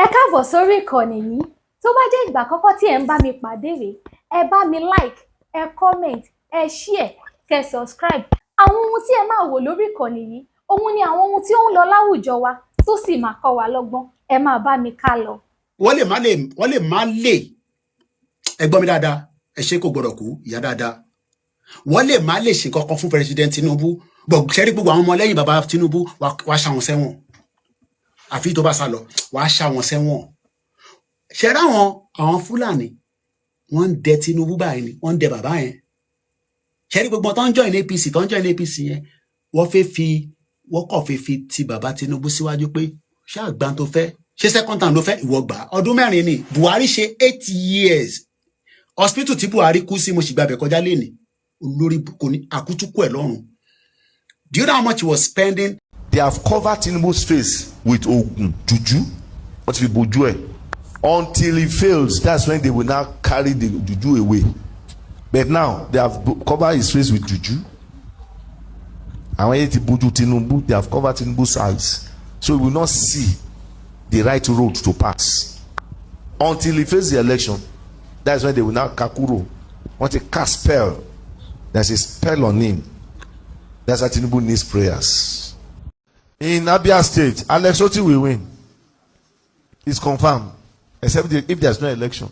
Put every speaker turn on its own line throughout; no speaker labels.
Ẹ káàbọ̀ sórí ìkànnì yìí. Tó bá jẹ́ ìgbà àkọ́kọ́ tí ẹ̀ ń bá mi pàdé rèé, ẹ bá mi like, ẹ comment, ẹ share, kẹ subscribe. Àwọn ohun tí ẹ máa wò lórí ìkànnì yìí, òun ni àwọn ohun tí ó ń lọ láwùjọ wa tó sì máa kọ́ wa lọ́gbọ́n. Ẹ máa bá mi ká lọ.
Wọ́n lè má lè. Ẹ gbọ́ mi dáadáa, ẹ ṣe kò gbọ́dọ̀ kú ìyá dáadáa. Wọ́n lè má lè ṣe kankan fún President Tinubu bọ̀. Ṣẹ́rí gbogbo àwọn ọmọlẹ́yìn bàbá Tinubu, wá ṣá wọn sẹ́wọ̀n, àfi tó bá sá lọ, wàá ṣá wọn sẹ́wọ̀n. Ṣẹ́rí àwọn Fúlàní, wọ́n ń dẹ Tinubu báyìí ni wọ́n ń dẹ bàbá yẹn. Ṣẹ́rí gbogbo tó ń join APC, tó ń join APC yẹn, wọ́n kàn fẹ́ fi ti bàbá Tinubu síwájú pé ṣáà gbà tó fẹ́ ṣé second term ló fẹ́, ìwọ gbà. Ọdún 4 ni Buhari ṣe, 8 years. Hospital tí Buhari kú sí, mo sì gbàbẹ̀ kọjá lénìí. Olórí kò ní àkútúkù ẹ̀ lọ́rùn. Do you know how much he was spending?
They have covered Tinubu's face with ogun juju. Wọ́n ti fi bojú ẹ̀ until he fails. That's when they will now carry the juju away, but now they have covered his face with juju. Àwọn yẹn ti bojú Tinubu. They have covered Tinubu's eyes so he will not see the right road to pass until he face the election. That's when they will now kakuro. Wọ́n ti cast spell. There's a spell on him. That's why Tinubu needs prayers. In Abia State, Alex Otti will win. It's confirmed, except if there's no election,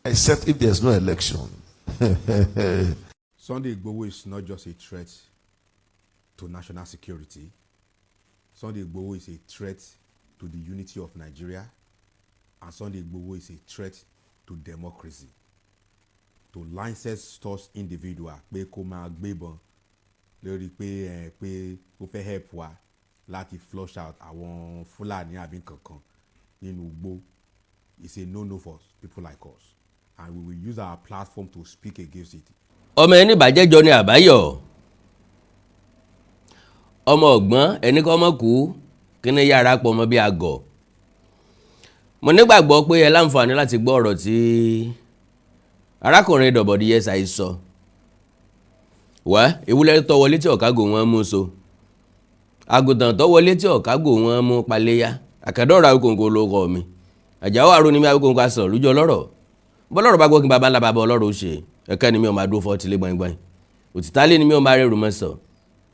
except if there's no election.
Sunday Igboho is not just a threat to national security. Sunday Igboho is a threat to the unity of Nigeria, and Sunday Igboho is a threat to democracy. To license such individual pé kó máa gbébọn lórí pé ẹ pé ó fẹ́ help wa láti flush out àwọn Fúlàní àbí kankan nínú igbó is a no-no for people like us, and we will use our platform to speak against it.
Ọmọ ẹni bàjẹ́ jọ ni àbáyọ̀, ọmọ ọ̀gbọ́n ẹni kọ́ mọ́ kú kí ni yàrá pọ̀ mọ́ bí àgọ̀. Mo nígbàgbọ́ pé ẹ láǹfààní láti gbọ́ ọ̀rọ̀ tí arákùnrin Dọ̀bọ̀dì Yẹsà yìí sọ wá. Ewúrẹ́ tó wọlé tí ọ̀kágò wọn mú so, àgùntàn tó wọlé tí ọ̀kágò wọn mú paléyà. Àkàndọ̀rọ̀ Awíkonko ló kọ́ mi, àjàwọ̀ àrùn ni mi. Awíkonko asọ̀ lójú ọlọ́rọ̀, bọ́lọ́rọ̀ bá gbọ́ kí n bàbá ńlá bàbá ọlọ́rọ̀ ó ṣe ẹ̀ka ni mi ò máa dúró fọ́ tilé gbọ̀ngbọ̀n. Òtítálé ni mi ò máa rẹrù mọ́ sọ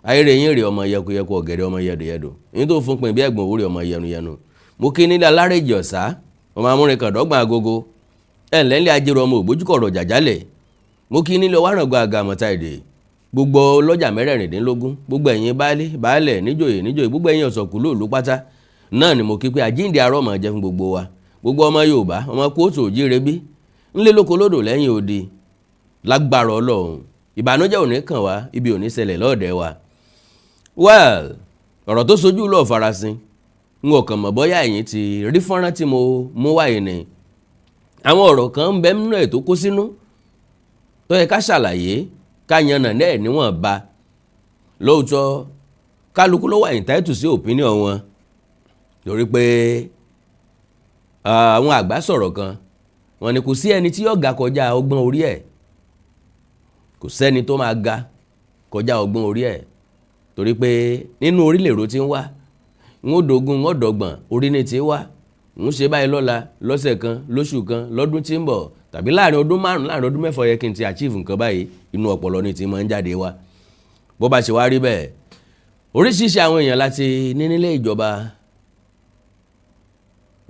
ayére yín rè, ọmọ yẹkuyẹku ọ̀gẹ̀dẹ̀, ọmọ yẹdùyẹdù yín tó fún pin bí ẹ̀gbọ́n òwúrẹ̀, ọmọ yẹnuyẹnu. Mo kí nílé alárèjì ọ̀sá, ọmọ amúrin kàndọ́gbọ̀n agogo. Ẹ̀ ńlẹ́ ńlẹ́ ajérò, ọmọ ògbójúkọ̀rọ̀ jàjálẹ̀. Mo kí nílé ọwárangọ àgàmọ̀ta èdè, gbogbo ọlọ́jà 16, gbogbo ẹ̀yin baálé baálẹ̀, níjòyè níjòyè, gbogbo ẹ̀yin ọ̀sọ̀kú lóòlù pátá náà ni mo kí pé àjíǹde arọ́ máa jẹ́ fún gbogbo wa, gbogbo ọmọ Yorùbá, ọmọ kóòtù òjíire bí ńlẹ́ lóko lódò lẹ́yìn odi. Lágbára Ọlọ́run, ìbànújẹ́ ò ní kàn wá, ibi ò ní ṣẹlẹ̀ lọ́ọ̀dẹ̀ wa. Well, ọ̀rọ̀ tó sojú lọ́ọ̀ farasin, n ò kàn mọ̀ bóyá ẹ̀yin ti rí fọ́nrán tí mo mú wáyé ni. Àwọn ọ̀rọ̀ kan ń bẹ nínú ẹ̀ tó kó sínú tó yẹ ká ṣàlàyé, ká yànnà náà níwọ̀nba. Lóòótọ́, kálukú ló wà entitled sí opinion wọn, torí pé àwọn àgbà sọ̀rọ̀ kan, wọ́n ní kò sí ẹni tí yóò ga kọjá ọgbọ́n orí ẹ̀, kò sẹ́ni tó máa ga kọjá ọgbọ́n orí ẹ̀, torí pé nínú orílẹ̀-èdè tí ń wá, ń ó dogun, ń ó dọ́gbọ̀n, orí ní ti wá. Ń ṣe báyìí lọ́la, lọ́sẹ̀ kan, lóṣù kan, lọ́dún tí ń bọ̀, tàbí láàrin ọdún 5, láàrin ọdún 6, yẹ kí n ti achieve nǹkan báyìí. Inú ọpọlọ ní ti máa ń jáde wá. Bó bá ṣe wá rí bẹ́ẹ̀, oríṣiríṣi àwọn èèyàn láti ní nílé ìjọba,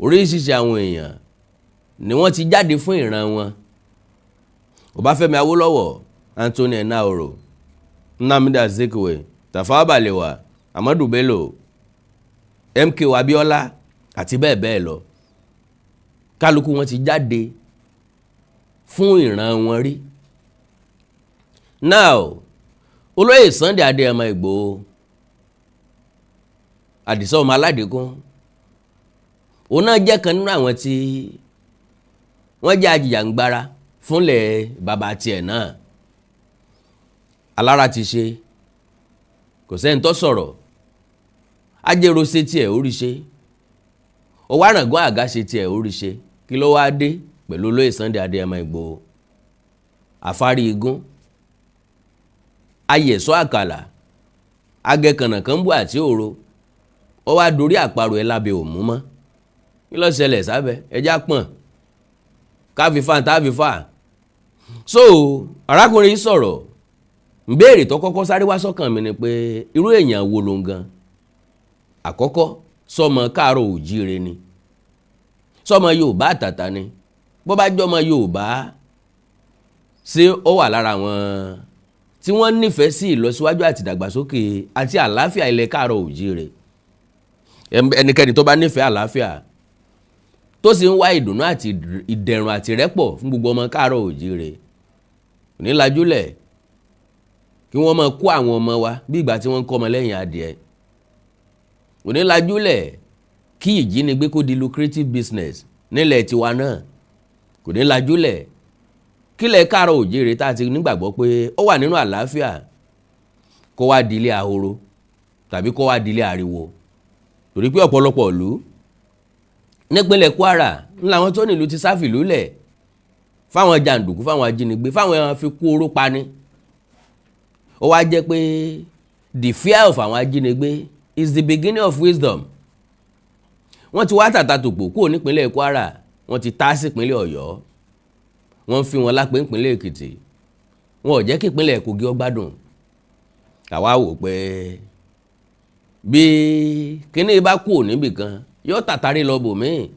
oríṣiríṣi àwọn èèyàn ni wọ́n ti jáde fún ìran wọn: Ọbáfẹ́mi Awólọ́wọ̀, Anthony Enahoro, Nnamdi Azikiwe, Tafawa Balewa, Ahmadu Bello, MKO Abiola àti bẹ́ẹ̀ bẹ́ẹ̀ lọ. Kálukú wọn ti jáde fún ìran wọn rí. Now, olóyè Sunday Adéyẹmọ Ìgbòho, Àdìsá ọmọ aládìkún, òun náà jẹ́ kan nínú àwọn tí wọ́n jẹ́ ajìjàǹgbara fúnlẹ̀ bàbá tiẹ̀ náà. Alára ti ṣe, kò sẹ́ni tó sọ̀rọ̀. Ajérò ṣe tiẹ̀, ó rí ṣe. Ọwọ́ àràngán àga ṣe tiẹ̀, ó rí ṣe. Kí ló wáá dé pẹ̀lú olóyè Sunday Adéyẹmọ Ìgbòho? Àfárí igun ayẹ̀sọ́ àkàlà agẹkànnàkànbù àti òro, ó wá dorí àparò ẹ̀ lábẹ́ òmú mọ́. Kí ló ṣẹlẹ̀ sábẹ́ ẹja pọ̀n káfí fa táfi fa. So arákùnrin yìí sọ̀rọ̀. Ìbéèrè tó kọ́kọ́ sáré wá sọ́kàn mi ni pé, irú èèyàn wo ló ń gan? Àkọ́kọ́, sọmọ káàárọ̀ òjíire ni? Sọmọ Yorùbá àtàtà ni? Bó bá jọmọ Yorùbá, ṣé ó wà lára àwọn tí wọ́n nífẹ̀ẹ́ sí ìlọsíwájú àti ìdàgbàsókè àti àlàáfíà ilẹ̀ káàárọ̀ òjíire? Ẹnikẹ́ni tó bá nífẹ̀ẹ́ àlàáfíà, tó sì ń wá ìdùnnú àti ìdẹ̀rùn àti ìrẹ́pọ̀ fún gbogbo ọmọ káàárọ̀ òjíire, kò ní lajúlẹ̀ kí wọ́n máa kó àwọn ọmọ wa bí ìgbà tí wọ́n ń kọ́ ọmọ lẹ́yìn adìẹ. Kò ní lajúlẹ̀ kí ìjínigbé kó di lucrative business nílẹ̀ tiwa náà. Kò ní lajúlẹ̀ kílẹ̀ káàárọ̀ òjíire tá a ti nígbàgbọ́ pé ó wà nínú àlàáfíà kó wá di ilé ahoro tàbí kó wá di ilé ariwo, torí pé ọ̀pọ̀lọpọ̀ ìlú nípínlẹ̀ Kwara ńlá wọn tó nílùú ti sáfìlú lẹ̀ fáwọn jàǹdùkú, fáwọn ajínigbé, fáwọn fi kú oró pani. Ó wá jẹ́ pé the fear of àwọn ajínigbé is the beginning of wisdom. Wọ́n ti wá tàtà tòpò kúrò nípínlẹ̀ Kwara, wọ́n ti tá sípínlẹ̀ Ọ̀yọ́, wọ́n fi wọn lápẹ́ nípínlẹ̀ Èkìtì, wọn ò jẹ́ kí ìpínlẹ̀ Kogi ó gbádùn. Àwa wò pé bí kíní bá kú níbì kan, yóò tàtàrí lọ bòmíì.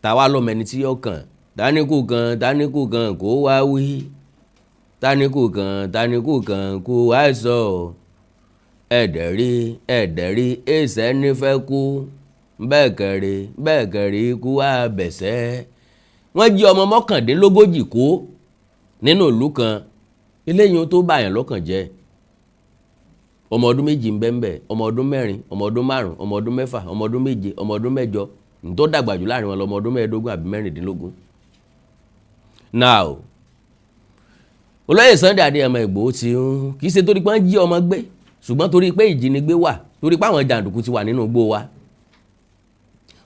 Tàwa lọ́mọ ẹni tí yóò kàn. Táníkù kan, táníkù kan kó wá wí, táníkù kan, táníkù kan kó wá sọ. Ẹ̀ẹ́dẹ̀rí ẹ̀ẹ́dẹ̀rí ẹ̀sẹ̀ nífẹ̀ẹ́ kú bẹ́ẹ̀ kẹ̀rí bẹ́ẹ̀ kẹ̀rí ikú wá bẹ̀sẹ̀. Wọ́n jí ọmọ 39 kó nínú ìlú kan. Eléyìí tó bàyàn lọ́kàn jẹ́. Ọmọ ọdún 2 ń bẹ ńbẹ̀, ọmọ ọdún 4, ọmọ ọdún 5, ọmọ ọdún 6, ọmọ ọdún 7, ọmọ ọdún 8. Ní tó dàgbà jù láàrin wọn lọmọ ọdún 15 àbí 16. Now, olóyè Sunday Adéyẹmọ Ìgbòho ti ń, kì í ṣe torí pé wọ́n jí ọmọ gbé, ṣùgbọ́n torí pé ìjínigbé wà, torí pé àwọn jàǹdùkú ti wà nínú igbó wa.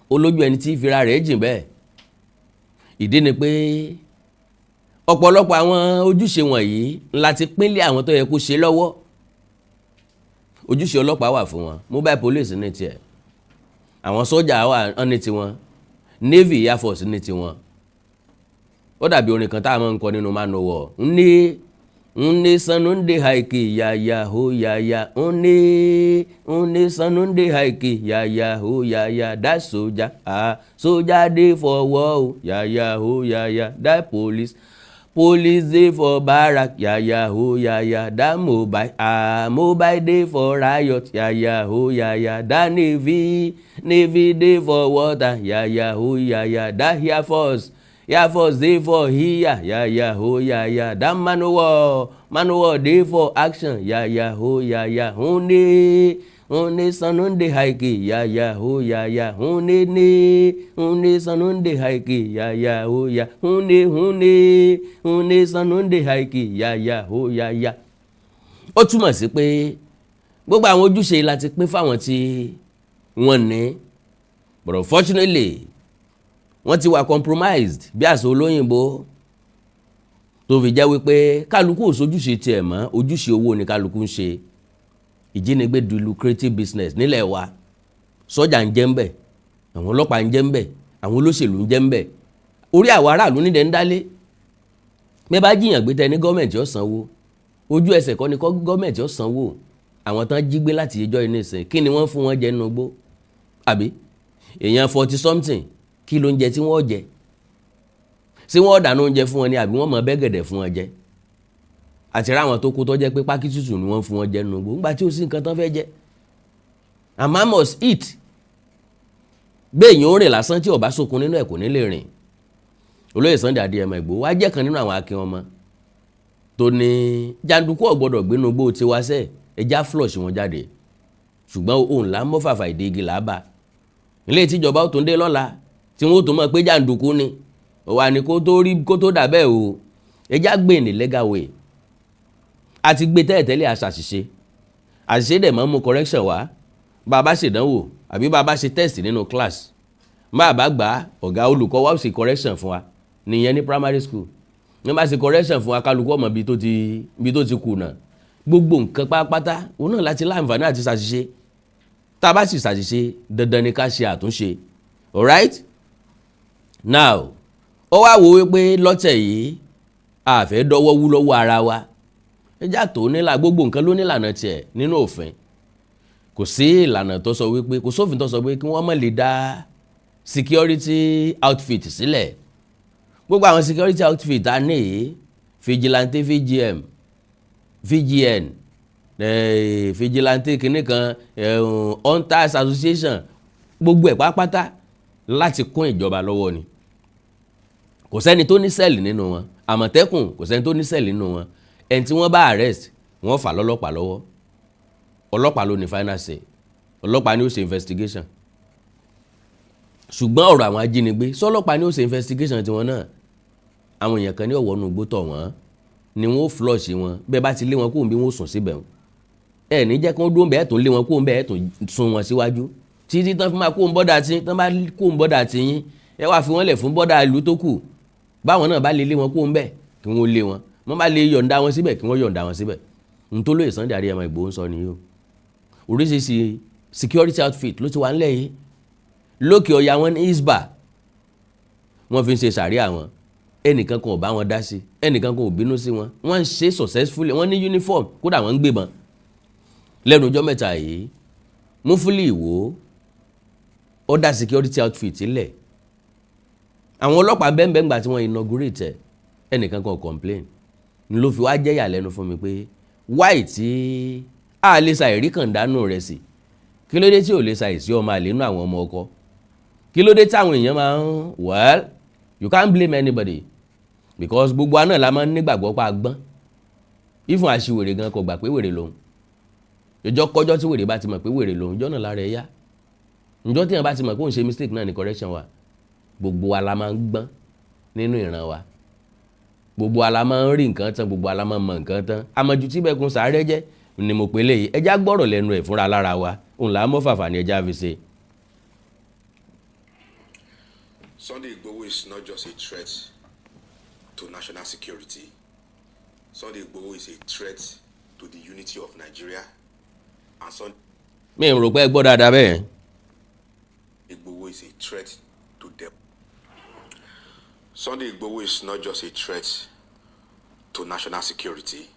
Olójú ẹni tí fira rẹ̀ jìn bẹ́ẹ̀. Ìdí ni pé ọ̀pọ̀lọpọ̀ àwọn ojúṣe wọ̀nyí ńlá ti pínlẹ̀ àwọn tó yẹ kó ṣe lọ́wọ́. Ojúṣe ọlọ́pàá wà fún wọn, mobile police ní tiẹ̀, àwọn sójà wà ní tiwọn, navy, air force ní tiwọn. Ó dàbí orin kan tá a máa ń kọ nínú Man O' War: ní nne sanunde haike yaya ho yaya, nne nne sanunde haike yaya ho yaya, that soldier, ah, soldier dey for war o, yaya ho yaya, that police, police dey for barrack, yaya ho yaya, that mobile, ah, mobile dey for riot, yaya ho yaya, that navy, navy dey for water, yaya ho yaya, that air force, air force dey for here, yaya ho yaya, that man o' war, man o' war dey for action, yaya ho yaya, hunde hunde sanunde haike yaya ho yaya, hunde ne hunde sanunde haike yaya ho ya, hunde hunde hunde sanunde haike yaya ho yaya. Ó túmọ̀ sí pé gbogbo àwọn ojúṣe la ti pín fáwọn tí wọ́n ní, but unfortunately wọ́n ti wà compromised bí àṣà olóyìnbó, tó fi jẹ́ wípé kálukú ò sojúṣe tiẹ̀ mọ́, ojúṣe owó ni kálukú ń ṣe. Ìjínigbé di lucrative business nílẹ̀ wa. Sọ́jà ń jẹ́ ń bẹ̀, àwọn ọlọ́pàá ń jẹ́ ń bẹ̀, àwọn olóṣèlú ń jẹ́ ń bẹ̀. Orí àwọn aráàlú nídẹ̀ ń dálé. Bẹ́ẹ̀ bá jiyàn gbé, tẹ ní gọ́ọ̀mẹ̀ntì ó sanwó, ojú ẹsẹ̀ kọ́ ni gọ́ọ̀mẹ̀ntì ó sanwó. Àwọn tán jí gbé láti ìjọ yìí nìsín, kí ni wọ́n fún wọn jẹ nínú igbó? Àbí èèyàn 40 something, kí ló ń jẹ tí wọ́n jẹ? Ṣé wọ́n dáná oúnjẹ fún wọn ni, àbí wọ́n mọ bẹ́gẹ̀dẹ̀ fún wọn jẹ? Àti ráwọn tó kú tó jẹ́ pé pákí tútù ni wọ́n fún wọn jẹ nínú igbó ńgbà tí ó sì nǹkan tán fẹ́ jẹ. A man must eat. Béèyàn ó rìn lásán, tí ó bá sókun nínú ẹ̀, kò ní lè rìn. Olóyè Sunday Adéyẹmọ Ìgbòho wá jẹ́ kan nínú àwọn akin ọmọ tó ní jàǹdùkú ò gbọ́dọ̀ gbénú igbó tiwa sẹ́, ẹja flush wọn jáde. Ṣùgbọ́n òun là ń mọ́ fàfà ìdí igi là á bá ilé tíjọba ó tún dé lọ́la tí wọ́n ó tún mọ̀ pé jàǹdùkú ni wà ní kó tó rí kó tó dà bẹ́ẹ̀ o. Ẹja gbé ní legal way. A ti gbé tẹ́lẹ̀tẹ́lẹ̀, àṣàṣìṣe, àṣìṣe dẹ̀ máa ń mú correction wá. Bá a bá ṣèdánwò àbí bá a bá ṣe test nínú class, bá a bá gbà á, ọ̀gá olùkọ́ wa ó ṣe correction fún wa nìyẹn ní primary school. Ní bá ṣe correction fún wa, kálukú ọmọ ibi tó ti kùnà. Gbogbo nǹkan pátápátá òun náà láti láǹfààní àti ṣàṣìṣe. Tá a bá sì ṣàṣìṣe, dandan ni ká ṣe àtúnṣe. Alright. Now, ó wá wo wípé lọ́tẹ̀ yìí, a fẹ́ dọ́wọ́ wú lọ́wọ́ ara wa, ẹjá tó nílà. Gbogbo nǹkan ló nílànà tiẹ̀ nínú òfin. Kò sí ìlànà tó sọ wípé, kò sófin tó sọ pé kí wọ́n má lè dá security outfit sílẹ̀. Gbogbo àwọn security outfit a ní yìí, vigilante, VGM, VGN, vigilante kìnnì kan, hunters association, gbogbo ẹ̀ pátápátá láti kún ìjọba lọ́wọ́ ni. Kò sẹ́ni tó ní cell nínú wọn. Àmọ̀tẹ́kùn, kò sẹ́ni tó ní cell nínú wọn. Ẹni tí wọ́n bá arrest, wọ́n fà lọ́lọ́pàá lọ́wọ́. Ọlọ́pàá ló ní final say, ọlọ́pàá ni ó ṣe investigation. Ṣùgbọ́n ọ̀rọ̀ àwọn ajínigbé, sọlọ́pàá ni ó ṣe investigation tiwọn náà? Àwọn èèyàn kan ní ọ̀wọ́ nù gbótọ̀ wọ́n ni wọ́n flush wọn. Bẹ́ẹ̀ bá ti lé wọn kóun bí wọ́n sùn síbẹ̀, ẹ ní jẹ́ kí wọ́n dúró bẹ́ẹ̀, tó lé wọn kóun bẹ́ẹ̀, tó sún wọn síwájú títí tán fi máa kóun bọ́dà tí tán bá kóun bọ́dà tí yín, ẹ wá fi wọ́n lẹ̀ fún bọ́dà ìlú tó kù. Báwọn náà bá lè lé wọn kóun bẹ́ẹ̀, kí wọ́n lé wọn. Wọ́n bá lè yọ̀ǹda wọn síbẹ̀, kí wọ́n yọ̀ǹda wọn síbẹ̀. Ntòlóyè Sunday Adéyẹmọ Ìgbòho ń sọ nìyí o. Oríṣiríṣi security outfit ló ti wà ńlẹ̀ yìí. Lókè ọ̀yà, wọn ní Hisbah, wọ́n fi ń ṣe sàríà wọn. Ẹnìkan kan ò bá wọn dá sí, ẹnìkan kan ò bínú sí wọn. Wọ́n ń ṣe successfully, wọ́n ní uniform, kódà wọ́n ń gbébọn. Lẹ́nu ọjọ́ mẹ́ta yìí, Mufuli Ìwó ó dá security outfit lẹ̀. Àwọn ọlọ́pàá bẹ́ẹ̀nbẹ́ẹ̀ gbà tí wọ́n inaugurate ẹ̀, ẹnìkan kan ò complain. N ló fi wá jẹ́ ìyàlẹ́nu fún mi pé why tí a lè sa ìrí kàndánù rẹ̀ sí? Kí ló dé tí ò lè sa ìsí ọmọ àlè nínú àwọn ọmọ ọkọ? Kí ló dé táwọn èèyàn máa ń, well, you can't blame anybody, because gbogbo àná la máa ń nígbàgbọ́ pa gbọ́n. Ìfún àṣìwèrè gan kò gbà pé wèrè lòun. Ìjọ kọjọ́ tí wèrè bá ti mọ̀ pé wèrè lòun, ìjọ náà lára ẹ̀ yá. Ìjọ tí yẹn bá ti mọ̀ pé òun ṣe mistake náà ní correction wa. Gbogbo wa la máa ń gbọ́n nínú ìran wa. Gbogbo wa la máa ń rí nǹkan tán, gbogbo wa la máa ń mọ nǹkan tán. Àmọ̀jù tí bẹ́ẹ̀ kun sàárẹ̀ jẹ́ ni mo pè léyìí. Ẹja gbọ́rọ̀ lẹ́nu ẹ̀ fúnra lára wa. Òun là á mọ́ fàfà ní ẹja fi ṣe.
Sunday Igboho is not just a threat to national security. Sunday Igboho is a threat to the unity of Nigeria. And Sunday
Mi ò rò pé ẹ gbọ́ dáadáa bẹ́ẹ̀.
Igboho is a threat to them. Sunday Igboho is not just a threat to national security.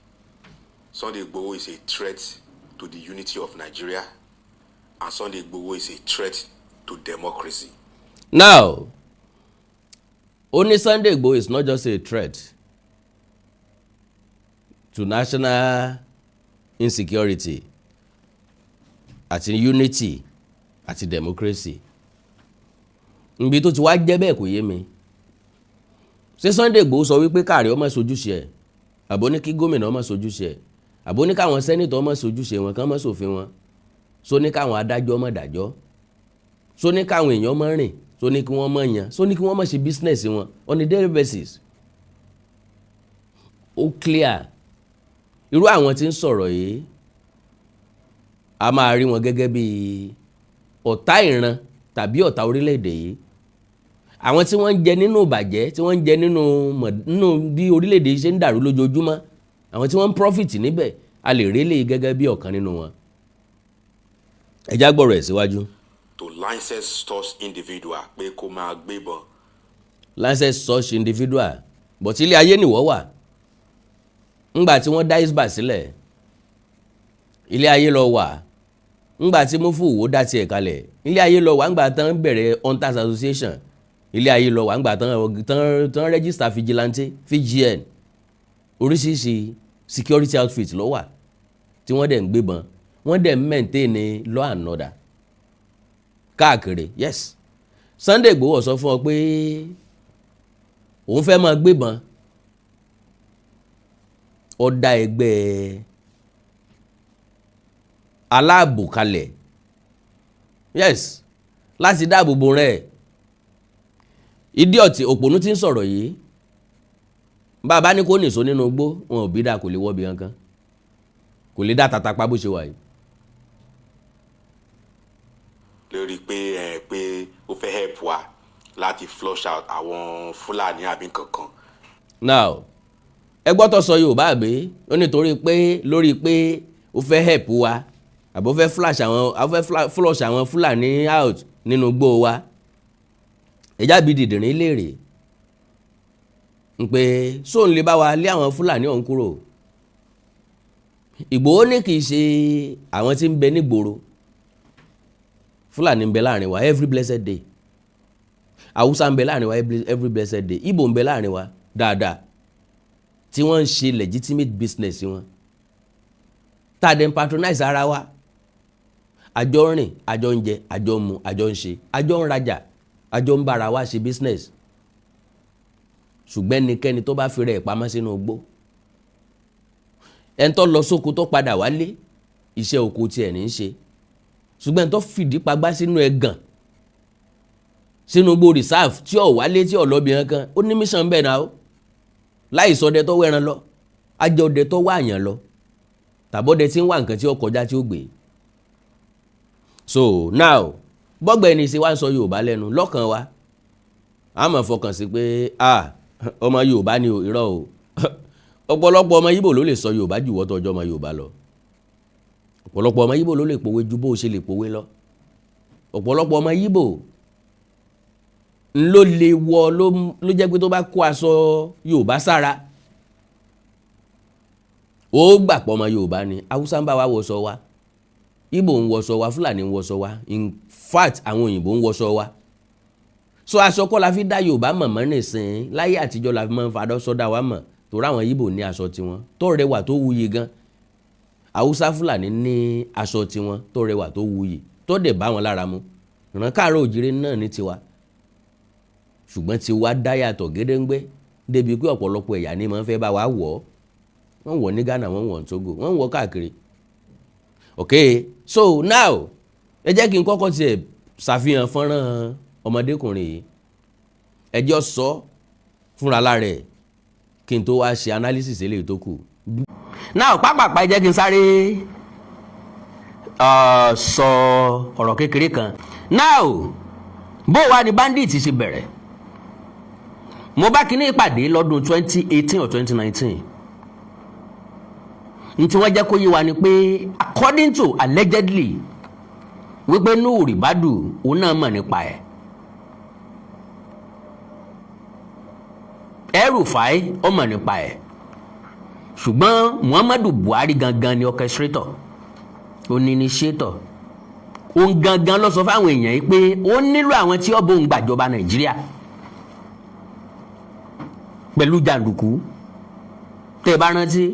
Sunday Igboho is a threat to the unity of Nigeria. And Sunday Igboho is a threat to democracy.
Now, ó ní Sunday Igboho is not just a threat to national insecurity àti unity àti democracy. Nbi tó ti wá jẹ́ bẹ́ẹ̀, kò yé mi. Ṣé Sunday Igboho sọ wípé káàrí ọmọ sojúṣe ẹ̀, àbó ní kí gómìnà ọmọ sojúṣe ẹ̀, àbó ní káwọn senator ọmọ sojúṣe wọn, kán mọ́ sòfin wọn, só ní káwọn adájọ́ ọmọ dájọ́, só ní káwọn èèyàn ọmọ rìn, só ní kí wọ́n mọ̀ yan, só ní kí wọ́n mọ̀ ṣe business wọn on a daily basis? Ó clear, irú àwọn tí ń sọ̀rọ̀ yìí, a máa rí wọn gẹ́gẹ́ bí ọ̀tá ìran tàbí ọ̀tá orílẹ̀-èdè yìí. Àwọn tí wọ́n ń jẹ nínú ìbàjẹ́, tí wọ́n ń jẹ nínú bí orílẹ̀-èdè yìí ṣe ń dàrú lójoojúmọ́, àwọn tí wọ́n ń profit níbẹ̀, a lè rí lè gẹ́gẹ́ bí ọ̀kan nínú wọn. Ẹ já gbọ́rọ̀ ẹ̀ síwájú.
To license such individual pé kó máa gbébọn.
License such individual, but ilé ayé nìwọ́ wà ńgbà tí wọ́n dá Hisbah sílẹ̀. Ilé ayé lọ wà ńgbà tí Mufu Ìwó dá tiẹ̀ kalẹ̀. Ilé ayé lọ wà ńgbà tán bẹ̀rẹ̀ Hunters Association. Ilé ayé lọ wà ńgbà tán register vigilante, VGN. Oríṣiríṣi security outfit ló wà tí wọ́n dẹ̀ ń gbébọn, wọ́n dẹ̀ ń maintain law and order káàkiri. Yes, Sunday Igboho sọ fún ọ pé òun fẹ́ máa gbébọn. Ó dá ẹgbẹ́ aláàbò kalẹ̀, yes, láti dáàbò bo rẹ̀. Idiot, òpònú tí ń sọ̀rọ̀ yìí, bàbá ní kó nìṣó nínú igbó, wọn ò bí dáa, kò lè wọ́bi kankan, kò lè dá tata pa bó ṣe wà yìí.
Lórí pé ẹ pé ó fẹ́ help wa láti flush out àwọn Fúlàní àbí kankan.
Now, ẹ gbọ́ tó sọ Yorùbá, àbí ó nítorí pé lórí pé ó fẹ́ help wa, àbó fẹ́ flush àwọn, ó fẹ́ flush àwọn Fúlàní out nínú igbó wa. Ẹjá bíi dìdìrín léèrè ń pé sóun lè bá wa lé àwọn Fúlàní ọ̀hún kúrò. Ìgbòho ní kì í ṣe àwọn tí ń bẹ nígboro. Fúlàní ń bẹ láàrin wa every blessed day, Haúsá ń bẹ láàrin wa every blessed day, Ìgbò ń bẹ láàrin wa dáadáa tí wọ́n ń ṣe legitimate business wọn, tá a dẹ̀ ń patronize ara wa. Àjọ ń rìn, àjọ ń jẹ, àjọ ń mu, àjọ ń ṣe, àjọ ń rajà, àjọ ń bára wa ṣe business. Ṣùgbọ́n ẹnikẹ́ni tó bá fi rẹ̀ pamọ́ sínú igbó, ẹni tó lọ sóko tó padà wálé, iṣẹ́ oko tiẹ̀ ní í ṣe. Ṣùgbọ́n ẹni tó fìdí pagbá sínú ẹ̀gàn, sínú igbó reserve, tí ò wálé, tí ò lọ́bi kankan, ó ní mission bẹ́ẹ̀ náà ó láì sọdẹ tó wẹ́ran lọ, ajọdẹ tó wá àyàn lọ, tàbọ́dẹ tí ń wá nǹkan tí ó kọjá tí ó gbé. So now, bọ́gbẹ́ni ṣe wá ń sọ Yorùbá lẹ́nu lọ́kàn wa, a máa fọkàn sí pé, ah, ọmọ Yorùbá ni o. Irọ́ o. Ọ̀pọ̀lọpọ̀ ọmọ Yíbò ló lè sọ Yorùbá jù wọ́tọ̀ ọjọ́ ọmọ Yorùbá lọ. Ọ̀pọ̀lọpọ̀ ọmọ Yíbò ló lè pòwe ju bó o ṣe lè pòwe lọ. Ọ̀pọ̀lọpọ̀ ọmọ Yíbò ló lè wọ, ló jẹ́ pé tó bá kó aṣọ Yorùbá sára, ó gbà pọ̀ ọmọ Yorùbá ni. Haúsá ń bá wa wọṣọ wa, Ìgbò ń wọṣọ wa, Fúlàní ń wọṣọ wa, in fact, àwọn òyìnbó ń wọṣọ wa. So aṣọ kọ́ la fi dá Yorùbá mọ̀ mọ́ nìsín. Láyé àtijọ́ la fi máa ń fadọ́ sọ́dá wa mọ̀, torí àwọn Ìgbò ní aṣọ tiwọn tó rẹwà, tó wuyì gan. Haúsá, Fúlàní ní aṣọ tiwọn tó rẹwà, tó wuyì, tó dẹ̀ bá wọn lára mu. Ìran káàárọ̀ òjìrè náà ní tiwa, ṣùgbọ́n tiwa dá yàtọ̀ gédéǹgbé débi pé ọ̀pọ̀lọpọ̀ ẹ̀yà ni máa ń fẹ́ bá wa wọ̀ ọ́. Wọ́n wọ̀ ní Ghana, wọ́n wọ̀ ní Togo, wọ́n wọ̀ káàkiri. Ok, so now, ẹ jẹ́ kí n kọ́kọ́ tiẹ̀ ṣàfihàn fọ́nrán ọmọdékùnrin yìí. Ẹ jẹ́ ó sọ fúnra lára ẹ̀ kí n tó wá ṣe analysis eléyìí tó kù. Now, pápápá, ẹ jẹ́ kí n sáré sọ ọ̀rọ̀ kékeré kan. Now, bó wá ní bandit ṣe bẹ̀rẹ̀? Mo bá kíní ìpàdé lọ́dún 2018 or 2019. N tí wọ́n jẹ́ kó yé wa ni pé, according to allegedly, wípé Nuhu Ribadu, òun náà mọ̀ nípa ẹ̀. El-Rufai, ó mọ̀ nípa ẹ̀, ṣùgbọ́n Muhammadu Buhari gangan ni orchestrator, ó ní initiator. Òun gangan ló sọ fáwọn èèyàn yìí pé ó nílò àwọn tí ó bóun gbàjọba Nàìjíríà pẹ̀lú jàǹdùkú. Tẹ́ ẹ bá rántí,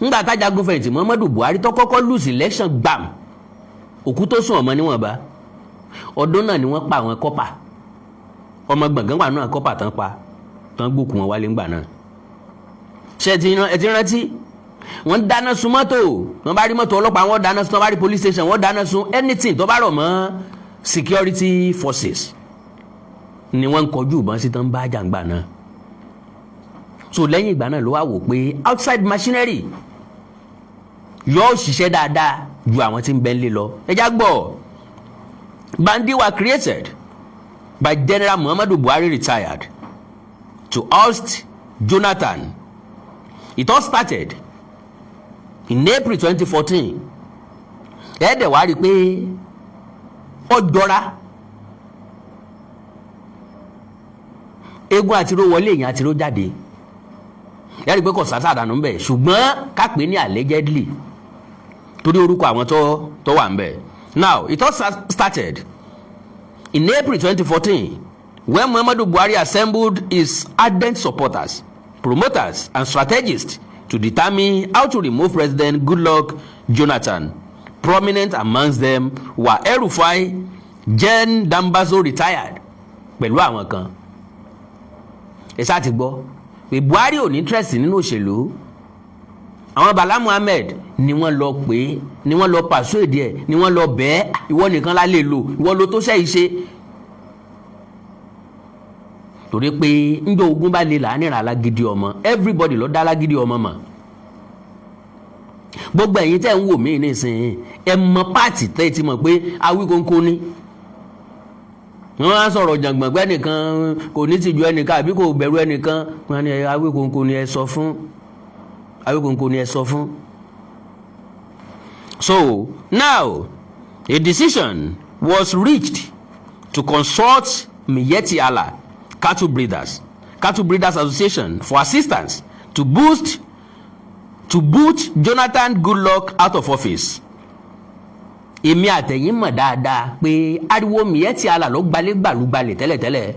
ńgbà tájagun fẹ̀yìntì Muhammadu Buhari tó kọ́kọ́ lose election gbàm, òkú tó sùn ọmọ níwọ̀nba. Ọdún náà ni wọ́n pa àwọn corper. Ọmọ gbọ̀ngàn wà náà, corper tán pa tán, gbókùn wọn wálé ńgbà náà. Ṣé ẹ ti rántí? Wọ́n dáná sun mọ́tò. Wọ́n bá rí mọ́tò ọlọ́pàá, wọ́n dáná sun. Wọ́n bá rí police station, wọ́n dáná sun. Anything tó bá rọ̀ mọ́ security forces ni wọ́n ń kọjú ìbọn sí tán bá jàǹgbà náà. So lẹ́yìn ìgbà náà ló wá wò pé outside machinery yóò ṣiṣẹ́ dáadáa ju àwọn tí ń bẹ ń lé lọ. Ẹ já gbọ́. Bandits were created by General Muhammadu Buhari, retired, to oust Jonathan. It all started in April 2014. Ẹ̀ẹ́dẹ̀ wá rí i pé ó jọra eégún àtiró wọlé, èèyàn àtiró jáde. Ẹ rí i pé kò sásà dànù ńbẹ, ṣùgbọ́n ká pè ní allegedly torí orúkọ àwọn tó wà ńbẹ. Now, it all started in April 2014 when Muhammadu Buhari assembled his ardent supporters, promoters and strategists to determine how to remove President Goodluck Jonathan. Prominent amongst them were El-Rufai, Gen Dambazo, retired, pẹ̀lú àwọn kan. Ẹ ṣáà ti gbọ́ pé Buhari ò ní interest nínú òṣèlú. Àwọn Bala Muhammed ni wọ́n lọ pé, ni wọ́n lọ persuade ẹ̀, ni wọ́n lọ bẹ́ẹ̀: ìwọ nìkan la lè lò, ìwọ ló tó sẹ́yìn ṣe. Torí pé njọ́ ogun bá lè làánìrà alágídí ọmọ, everybody ló dá alágídí ọmọ mọ̀. Gbogbo ẹ̀yin tẹ́ ń wò mí nísìnyí, ẹ mọ páàtì tẹ́ ẹ ti mọ̀ pé Awíkóńkó ni. Wọ́n á sọ̀rọ̀ jàngbọ̀n pé ẹnìkan kò ní tìjú ẹnìkan àbí kò bẹ̀rù ẹnìkan. Wọ́n ní Awíkóńkó ni ẹ sọ fún, Awíkóńkó ni ẹ sọ fún. So now, a decision was reached to consult Miyetti Allah Cattle Breeders Association for assistance to boot Jonathan Goodluck out of office. Èmi àtẹ̀yìn mọ̀ dáadáa pé ariwo Miyetti Allah ló gbalẹ̀ gbàlúgbalẹ̀ tẹ́lẹ̀tẹ́lẹ̀.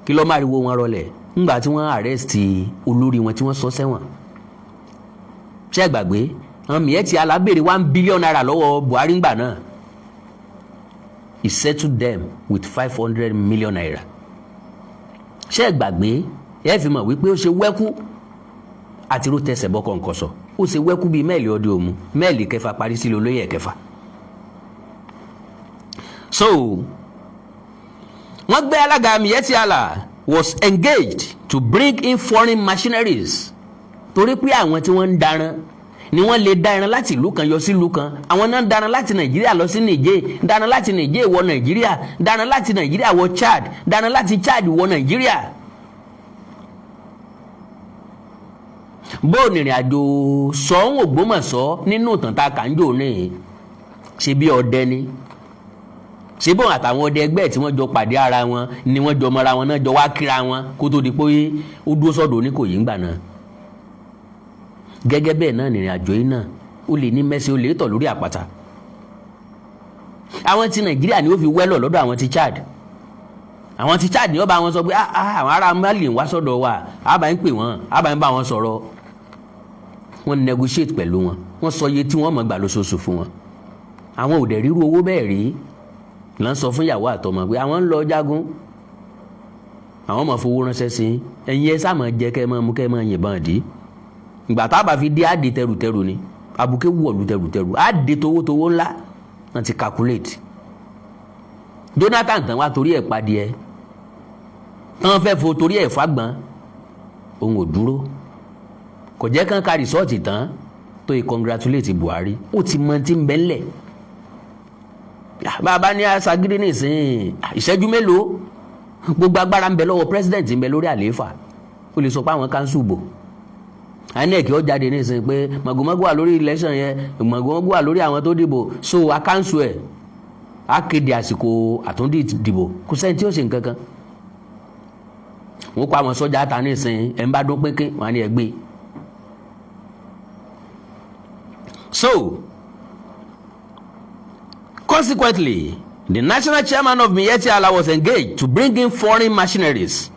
Kí ló má ariwo wọn rọlẹ̀ ńgbà tí wọ́n arrest olórí wọn, tí wọ́n sọ sẹ́wọ̀n? Ṣé ẹ gbàgbé àwọn Miyetti Allah béèrè ₦1 billion lọ́wọ́ Buhari ńgbà náà? He settled them with ₦500 million. Ṣé ẹ gbàgbé? Ẹ fi mọ̀ wípé ó ṣe wẹ́kú àti ró tẹsẹ̀ bọ́ kọ̀ǹkọ̀sọ̀, ó ṣe wẹ́kú bíi mẹ́ẹ̀lì ọdẹ òmu, mẹ́ẹ̀lì kẹfà parí sílẹ̀ olóyè kẹfà. So wọ́n gbé alága Miyetti Allah was engaged to bring in foreign machineries, torí pé àwọn tí wọ́n ń daran ni wọ́n lè dá ẹran láti ìlú kan yọ sí ìlú kan. Àwọn náà ń daran láti Nàìjíríà lọ sí Niger, daran láti Niger wọ Nàìjíríà, daran láti Nàìjíríà wọ Chad, daran láti Chad wọ Nàìjíríà. Bó nìrìn àjò Ṣọ̀ún Ògbómọ̀ṣọ́ nínú ìtàn tá a kà ń jò ní, ṣe bí ọdẹ ni, ṣé bóun àtàwọn ọdẹ ẹgbẹ́ tí wọ́n jọ pàdé ara wọn ni wọ́n jọ mọ́ra wọn náà, jọ wá kíra wọn kó tó di pé ó dúró sọ́dọ̀ Oníkòyí ńgbà náà. Gẹ́gẹ́ bẹ́ẹ̀ náà nìrìn àjò yìí náà, ó lè ní mẹ́sẹ̀, ó lè tọ̀ lórí àpáta. Àwọn ti Nàìjíríà ni ó fi wẹ́lọ̀ lọ́dọ̀ àwọn ti Chad. Àwọn ti Chad ni ó bá wọn sọ pé, "Ah ah, àwọn ará Mali ń wá sọ́dọ̀ wa, àbá ń pè wọ́n, àbá ń bá wọn sọ̀rọ̀." Wọ́n negotiate pẹ̀lú wọn, wọ́n sọ iye tí wọ́n mọ̀ gbà lóṣooṣù fún wọn. Àwọn ò dẹ̀ ríru owó bẹ́ẹ̀ rí. Là ń sọ fún ìyàwó àtọmọ pé àwọn ń lọ jagun, àwọn máa fowó ránṣẹ́ sí ẹ̀yin, ẹ sáà máa jẹ, kẹ́ ẹ máa mú, kẹ́ ẹ máa yìnbọn dì í. Ìgbà tá a bá fi dé, àdè tẹrùtẹrù ni, àbùké wọ̀lú tẹrùtẹrù, àdè towótowó ńlá. Wọ́n ti calculate Jonathan tán wá torí ẹ̀ padìẹ tán fẹ́ fo torí ẹ̀ fagbọ́n. Òun ò dúró, kò jẹ́ kán ka result tán tó yẹ congratulate Buhari. Ó ti mọ tí ń bẹ́ ńlẹ̀. Bàbá ní asagídí nìsín, ìṣẹ́jú mélòó, gbogbo agbára ń bẹ lọ́wọ́ president, ń bẹ lórí àlééfà. Ó lè sọ pé àwọn cancel bò. INEC ó jáde nísìnyí pé màgòmágó wà lórí election yẹn, màgòmágó wà lórí àwọn tó dìbò, so a cancel ẹ̀, á kéde àsìkò àtúndì dìbò. Kò sẹ́ni tí ó ṣe nǹkan kan. Wọ́n kó àwọn sọ́jà ta nísìnyí, ẹ̀ ń bá dún pínpín wọn á ní ẹ gbé. So consequently, the national chairman of Miyetti Allah was engaged to bring in foreign machineries.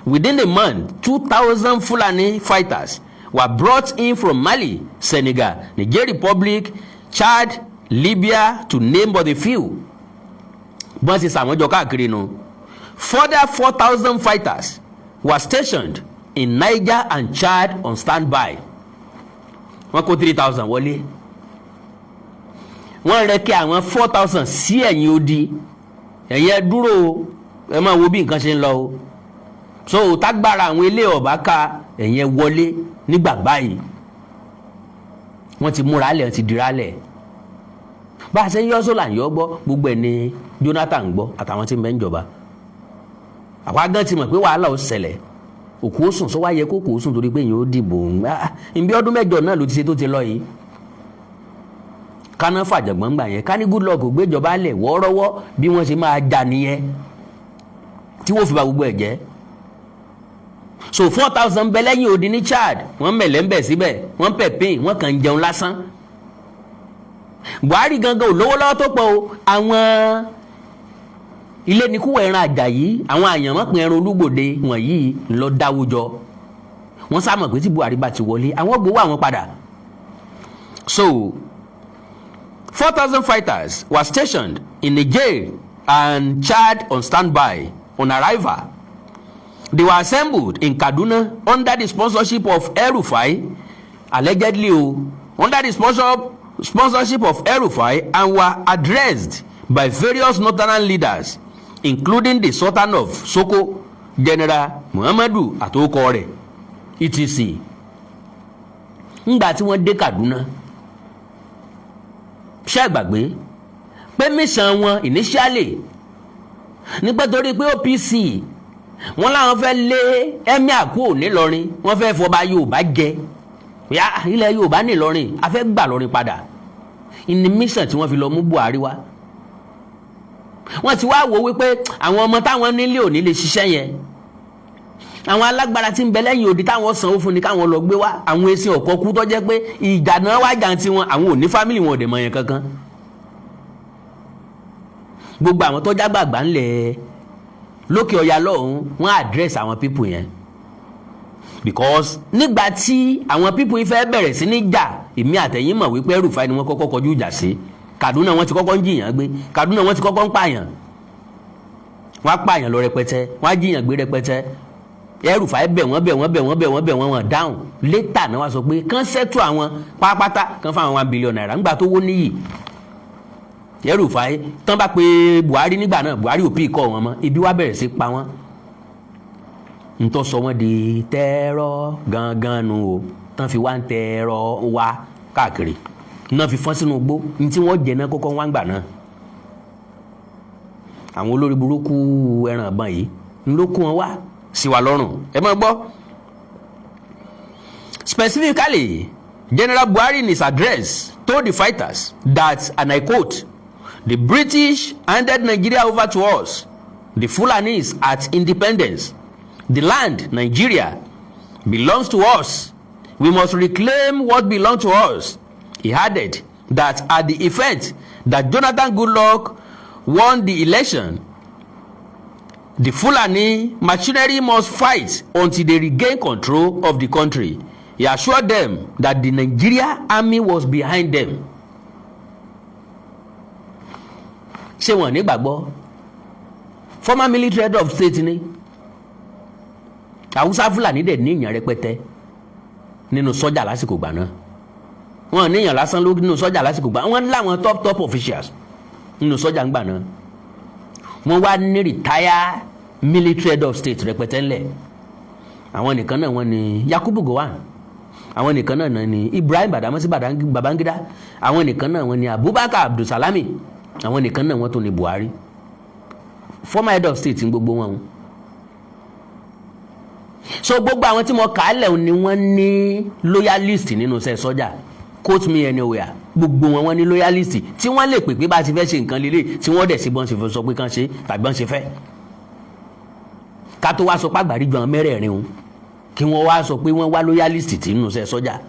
Within a month, 2,000 Fulani fighters were brought in from Mali, Senegal, Niger Republic, Chad, Libya, to name but a few. Bọ́n ti sàwọn jọ káàkiri nu. Further 4,000 fighters were stationed in Niger and Chad on standby. Wọ́n kó 3,000 wọlé, wọ́n rẹ kí àwọn 4,000 sí ẹ̀yìn odi. Ẹ̀yin ẹ dúró o, ẹ máa wo bí nǹkan ṣe ń lọ o. So tágbára àwọn ilé ọ̀bá ká, ẹ̀yin ẹ wọlé nígbà báyìí. Wọ́n ti múra lẹ̀, ti dira lẹ̀. Bá a ṣe ń yọ sólà ń yọ gbọ́, gbogbo ẹ̀ ní Jonathan gbọ́ àtàwọn tí ń bẹ ń jọba. Àwa gan ti mọ̀ pé wàhálà ó ṣẹlẹ̀, òkú ó sùn sọ wá yẹ kó kó sùn, torí pé èèyàn ó dìbò. Nbí ọdún 8 náà ló ti ṣe tó ti lọ yìí. Káná fàjàgbọ́n gbà yẹn, ká ní Goodluck gbéjọba lẹ̀ wọ́ọ́rọ́wọ́, bí wọ́n ṣe máa jà nìyẹn tí wọ́n fi ba gbogbo ẹ̀ jẹ́. So 4,000 bẹ lẹ́yìn odi ní Chad, wọ́n mẹ̀lẹ́ ń bẹ̀ síbẹ̀, wọ́n pẹ̀pìn, wọ́n kàn ń jẹun lásán. Buhari gangan ò lówó lọ́wọ́ tó pọ̀ o. Àwọn ilé ní kúwọ̀ ẹran Àjàyí, àwọn àyànmọ́pin ẹran Olúgbòde wọ̀nyí lọ dáwó jọ. Wọ́n sá mọ̀ pé tí Buhari bá ti wọlé, àwọn gbowó àwọn padà. So 4,000 fighters were stationed in Niger and Chad on standby. On arrival, they were assembled in Kaduna under the sponsorship of El-Rufai, allegedly o, under the sponsorship of El-Rufai, and were addressed by various northern leaders, including the Sultan of Soko, General Muhammadu àtòkọ rẹ̀, etc. Ńgbà tí wọ́n dé Kaduna, ṣé gbàgbé pé mission wọn initially nígbà torí pé OPC wọ́n láwọn fẹ́ lé emir kúrò nílọrin, wọ́n fẹ́ fọba Yorùbá jẹ ya ilẹ̀ Yorùbá nílọrin, a fẹ́ gbà lọrin padà, ìní mission tí wọ́n fi lọ mú Buhari wá. Wọ́n ti wá wò wípé àwọn ọmọ táwọn nílé ò ní lè ṣiṣẹ́ yẹn. Àwọn alágbára tí ń bẹ lẹ́yìn odi táwọn sanwó fún ni káwọn lọ gbé wá, àwọn esin ọ̀kọ́ kú tó jẹ́ pé ìjà náà wá jà ti wọn. Àwọn ò ní family, wọn ò dẹ̀ mọ̀ yẹn kankan. Gbogbo àwọn tó jágbàgbà ńlẹ̀ lókè ọya lọ́hùn, wọ́n address àwọn people yẹn, because nígbà tí àwọn people yìí fẹ́ bẹ̀rẹ̀ sí ní jà, èmi àtẹ̀yìn mọ̀ wípé El-Rufai ni wọ́n kọ́kọ́ kọjú ìjà sí. Kaduna wọ́n ti kọ́kọ́ ń jiyàn gbé, Kaduna wọ́n ti kọ́kọ́ ń pààyàn. Wọ́n á pààyàn lọ rẹpẹtẹ, wọ́n á jiyàn gbé rẹpẹtẹ. El-Rufai bẹ̀ wọ́n, bẹ̀ wọ́n, bẹ̀ wọ́n, bẹ̀ wọ́n, bẹ̀ wọ́n, wọ́n dáhùn. Later náà wọ́n sọ pé kán settle àwọn pátápátá, kán fáwọn ₦1 billion ńgbà tó wó níyì. El-Rufai tán bá pe Buhari nígbà náà, Buhari ò pí ikọ̀ wọn mọ́. Ibi wá bẹ̀rẹ̀ sí pa wọ́n, ntọ́ sọ wọ́n di terror gangan nu o, tán fi wá ń terror wá káàkiri náà, fi fọ́n sínú igbó ní tí wọ́n jẹ náà kọ́kọ́ wá ń gbà náà. Àwọn olórí burúkú ẹran àbọ̀n yìí ló kó wọn wá sí wa lọ́rùn. Ẹ máa gbọ́. Specifically, General Buhari in his address told the fighters that, and I quote, "The British handed Nigeria over to us, the Fulanis, at independence. The land, Nigeria, belongs to us. We must reclaim what belongs to us." He added that at the event that Jonathan Goodluck won the election, the Fulani machinery must fight until they regain control of the country. He assured them that the Nigeria Army was behind them. Ṣé wọn nígbàgbọ́? Former military head of state ni. Haúsá Fúlàní dẹ̀ ní ìyàn rẹpẹtẹ nínú sọ́jà lásìkò gbà náà. Wọn níyàn lásán ló nínú sọ́jà lásìkò gbà. Wọn láwọn top top officials nínú sọ́jà ńgbà náà. Wọ́n wá ní retire military head of state rẹpẹtẹ ńlẹ̀. Àwọn nìkan náà wọ́n ní Yakubu Gowon, àwọn nìkan náà ní Ibrahim Badamasi Babangida, àwọn nìkan náà wọ́n ní Abubakar Abdulsalami, àwọn nìkan náà wọ́n tún ní Buhari. Former head of state ní gbogbo wọn. So gbogbo àwọn tí mo kà á lẹ̀ ni wọ́n ní loyalist nínú iṣẹ́ sọ́jà. Quote me anywhere, gbogbo wọn, wọ́n ní loyalist tí wọ́n lè pè pé bá a ti fẹ́ ṣe nǹkan lélẹ̀, tí wọ́n dẹ̀ sí bọ́n ṣe fẹ́ sọ pé kán ṣe tàbí bọ́n ṣe fẹ́. Ká tó wá sọ pé àgbàríjọ àwọn mẹ́rẹ̀ẹ̀rin o, kí wọ́n wá sọ pé wọ́n wá loyalist tí nínú iṣẹ́ sọ́jà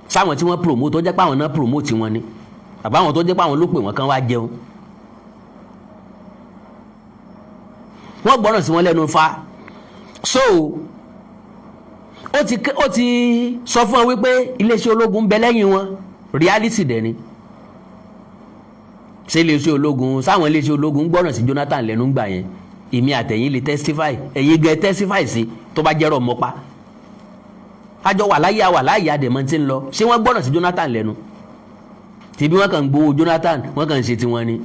sáwọn tí wọ́n promote, tó jẹ́ pé àwọn náà promote wọn ni, àbáwọn tó jẹ́ pé àwọn ló pè wọ́n kán wá jẹun, wọ́n gbọ́ràn sí wọn lẹ́nu fa. So ó ti sọ fún wọn wípé iléeṣẹ́ ológun ń bẹ lẹ́yìn wọn. Reality dẹ̀ ni. Ṣé iléeṣẹ́ ológun, sáwọn iléeṣẹ́ ológun gbọ́ràn sí Jonathan lẹ́nu gbà yẹn? Èmi àtẹ̀yìn lè testify, ẹ̀yin gẹ testify sí tó bá jẹ́rọ̀ mọ́pa. Àjọ wà láyé, àwà láyé, àdèmọ́ ti ń lọ. Ṣé wọ́n gbọ́ràn sí Jonathan lẹ́nu? Tìbí wọ́n kàn ń gbowó Jonathan, wọ́n kàn ń ṣe tiwọn ni.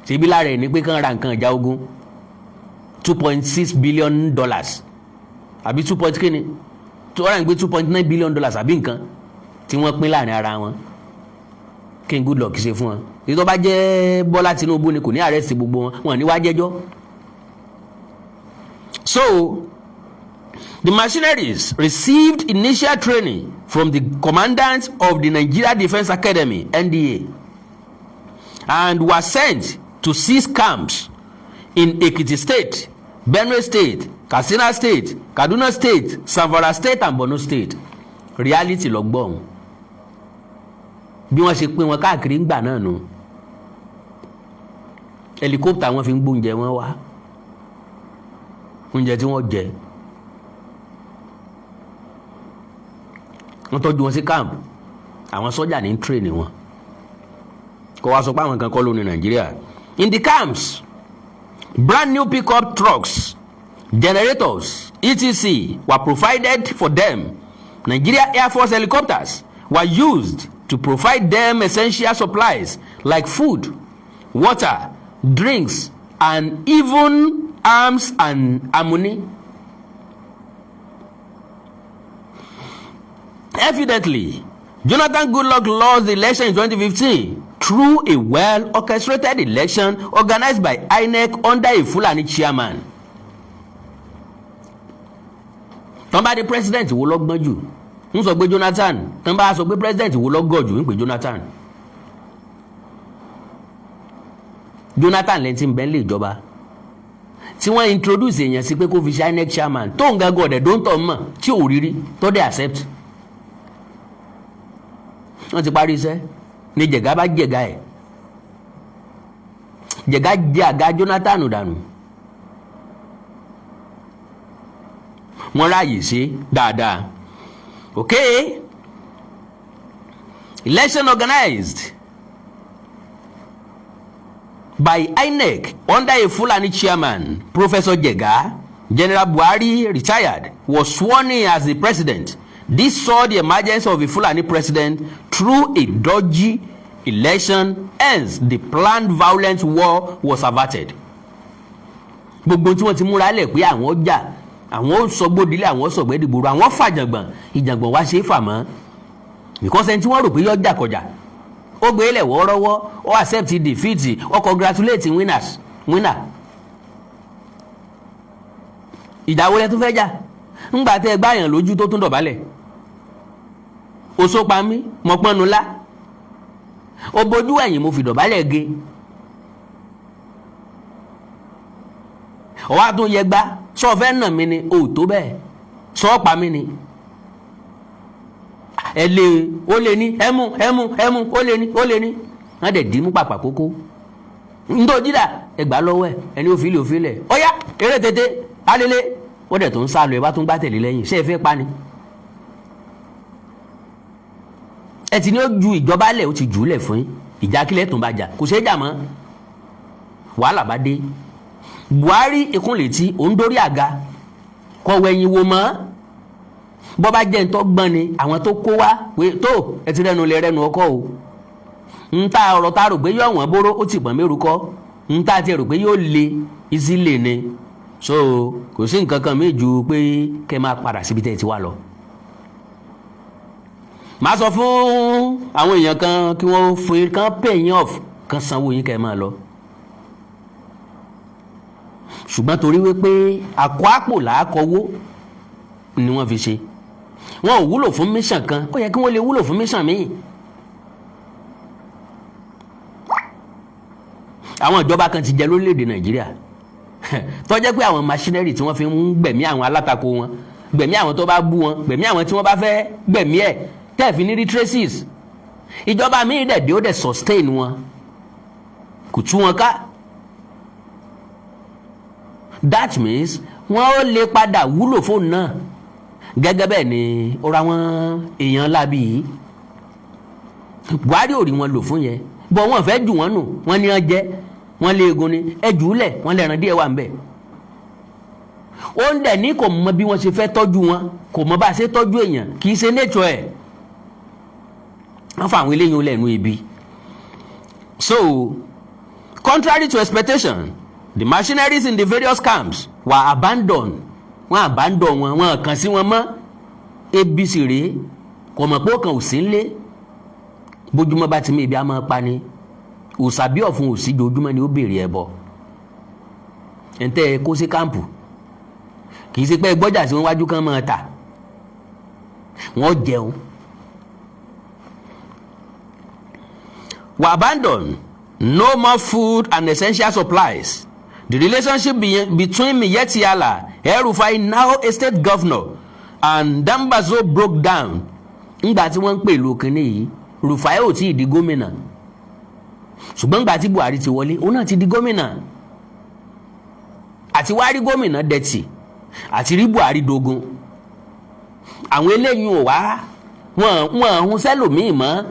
Tìbí lára ẹ̀ ní pé kàn ra nǹkan ìjà ogun, $2.6 billion àbí two point kíni tó wọ́n rà ń gbé, $2.9 billion àbí nǹkan tí wọ́n pín láàrin ara wọn. Kí n Goodluck ṣe fún wọn? Èyí tó bá jẹ́ Bọ́lá Tinubu ni kò ní arrest gbogbo wọn, wọn ní wá jẹ́jọ́. So the machineries received initial training from the commandant of the Nigeria Defence Academy, NDA, and were sent to six camps in Ekiti State, Benue State, Katsina State, Kaduna State, Zamfara State and Borno State. Reality lọ gbọ́n bí wọ́n ṣe pín wọn káàkiri ńgbà náà nù. Helicopter wọn fi ń gbóúnjẹ wọn wá, oúnjẹ tí wọ́n jẹ. Wọ́n tọ́jú wọn sí camp. Àwọn sọ́jà ní train wọn. Kó wá sọ pé àwọn kan kọ́ ló ní Nàìjíríà. In the camps, brand new pickup trucks, generators, etc. were provided for them. Nigeria Air Force helicopters were used to provide them essential supplies like food, water, drinks and even arms and ammunition. Evidently, Jonathan Goodluck lost the election in 2015 through a well-orchestrated election organized by INEC under a Fulani chairman. Tán bá dé, president wo ló gbọ́n jù? Ń sọ pé Jonathan. Tán bá sọ pé president wo ló gọ̀ jù, ń pè Jonathan. Jonathan lẹ́ni tí ń bẹ ń lè jọba, tí wọ́n introduce èèyàn sí pé kó fi ṣe INEC chairman, tó ń gángan ọ̀dẹ̀ tó ń tọ̀ mọ̀ tí ò rírí tó dẹ̀ accept. Wọ́n ti parí iṣẹ́ ní Jẹ̀gá bá jẹ̀gá ẹ̀, Jẹ̀gá jẹ àga Jonathan dànù. Wọ́n ráàyè ṣe dáadáa. Okay, election organized by INEC under a Fulani chairman, Professor Jega. General Buhari, retired, was sworn in as the president. This saw the emergence of a Fulani president through a dodgy election. Hence, the planned violent war was averted. Gbogbo tí wọ́n ti múra lẹ̀ pé àwọn jà, àwọn sọgbódìlé, àwọn sọgbẹ́dìgbòrò, àwọn fàjàngbọ̀n, ìjàngbọ̀n wá ṣe é fà mọ́, because ẹni tí wọ́n rò pé yọ jà kọjà, ó gbé lẹ̀ wọ́ọ́rọ́wọ́, ó accept defeat, ó congratulate winners, winner. Ìjà wo lẹ tún fẹ́ jà ńgbà tẹ́ ẹ gbáyàn lójú tó tún dọ̀bálẹ̀? Oṣó pa mí, mo pọ́nnu lá, ó bojú ẹ̀yìn, mo fi dọ̀bálẹ̀ ge. Ọwọ́ àtún yẹgba sọ fẹ́ nà mí ni o tó bẹ́ẹ̀, sọ pa mí ni. Ẹ lé, ó lé ní ẹmú ẹmú ẹmú, ó lé ní, ó lé ní. Wọ́n dẹ̀ dì í mú pàpà kókó ntọ́ jídà, ẹ gbà lọ́wọ́ ẹ, ẹni òfìlẹ̀ òfìlẹ̀, ọ̀yá eré tètè alẹ́lẹ́. Wọ́n dẹ̀ tó ń sá lọ, ẹ bá tún gbá tẹ̀lé lẹ́yìn. Ṣé ẹ fẹ́ pa ni? Ẹ ti ní ó ju ìjọba lẹ̀, ó ti jù ú lẹ̀ fún yín. Ìjà kílẹ̀ tó ń bá jà, kò ṣeé jà mọ́. Wàhálà bá dé. Buhari ìkúnlẹ̀tì òun dórí àga, kọ̀wé ẹ̀yìn wò mọ́. Bọ́ bá jẹ́ ntọ́ gbọ́n ni àwọn tó kó wá pé tó ẹ ti rẹ́nu lẹ rẹ́nu ọkọ o, ń ta ọ̀rọ̀ tá a rò pé yóò wọ́n bóró, ó ti pọ̀n mẹ́rù kọ́, ń ta ti rò pé yóò le ìsílẹ̀ ni. So kò sí nǹkan kan mí ju pé kẹ́ máa padà síbi tẹ́ ẹ ti wá lọ. Màá sọ fún àwọn èèyàn kan kí wọ́n fún kan pay yín off, kan sanwó yín, kẹ́ ẹ máa lọ. Ṣùgbọ́n torí wípé àkọ́ àpò làákọ́wó ni wọ́n fi ṣe, wọn ò wúlò fún mission kan, ó yẹ kí wọ́n lè wúlò fún mission míì. Àwọn ìjọba kan ti jẹ lórílẹ̀‐èdè Nàìjíríà tó jẹ́ pé àwọn machinery tí wọ́n fi ń gbẹ̀mí àwọn alátakò wọn, gbẹ̀mí àwọn tó bá bú wọn, gbẹ̀mí àwọn tí wọ́n bá fẹ́ gbẹ̀mí ẹ̀ tẹ́ẹ̀ fi ní rí traces. Ìjọba míì dẹ̀ dé, ó dẹ̀ sustain wọn, kò tú wọn ká. That means wọ́n ó lè padà wúlò fóònù náà. Gẹ́gẹ́ bẹ́ẹ̀ ni ó ra wọn èèyàn lábì yìí. Buhari ò rí wọn lò fún yẹn bọ́, wọ́n fẹ́ jù wọ́n nù, wọ́n ní wọ́n jẹ́ wọ́n lé egun ni ẹ jù ú lẹ̀, wọ́n lẹ́ran díẹ̀ wà ń bẹ̀. Ó ń dẹ̀ ní kò mọ bí wọ́n ṣe fẹ́ tọ́jú wọn, kò mọ bá a ṣe tọ́jú èèyàn, kì í ṣe nature ẹ̀. Wọ́n fa àwọn eléyìí lẹ́nu ibi. So contrary to expectation, the machineries in the various camps were abandoned. Wọ́n abandon wọn, wọ́n kàn sí wọn mọ́. ABC rèé, kò mọ̀ pé ó kàn ò sí nlé. Bójúmọ́ bá ti mú, ibi á máa pa ni. Òsàbí ọ̀fun òsì jojúmọ́ ni ó béèrè ẹbọ. Ẹ̀ńtẹ́ kó sí káàmpù, kì í ṣe pé gbọ́jà sí wọn wájú kan máa tà, wọ́n jẹun. Were abandoned, no more food and essential supplies. The relationship between Miyetti Allah, El-Rufai, now a state governor, and Dambazo broke down. Ńgbà tí wọ́n ń pè ló kínní yìí, Rufai ò tí ì di gómìnà, ṣùgbọ́n ńgbà tí Buhari ti wọlé, òun náà ti di gómìnà. Àti wá rí gómìnà dẹ̀tì, àti rí Buhari dogun. Àwọn eléyìí ò wá wọ́n hun sẹ́lòmíì mọ́.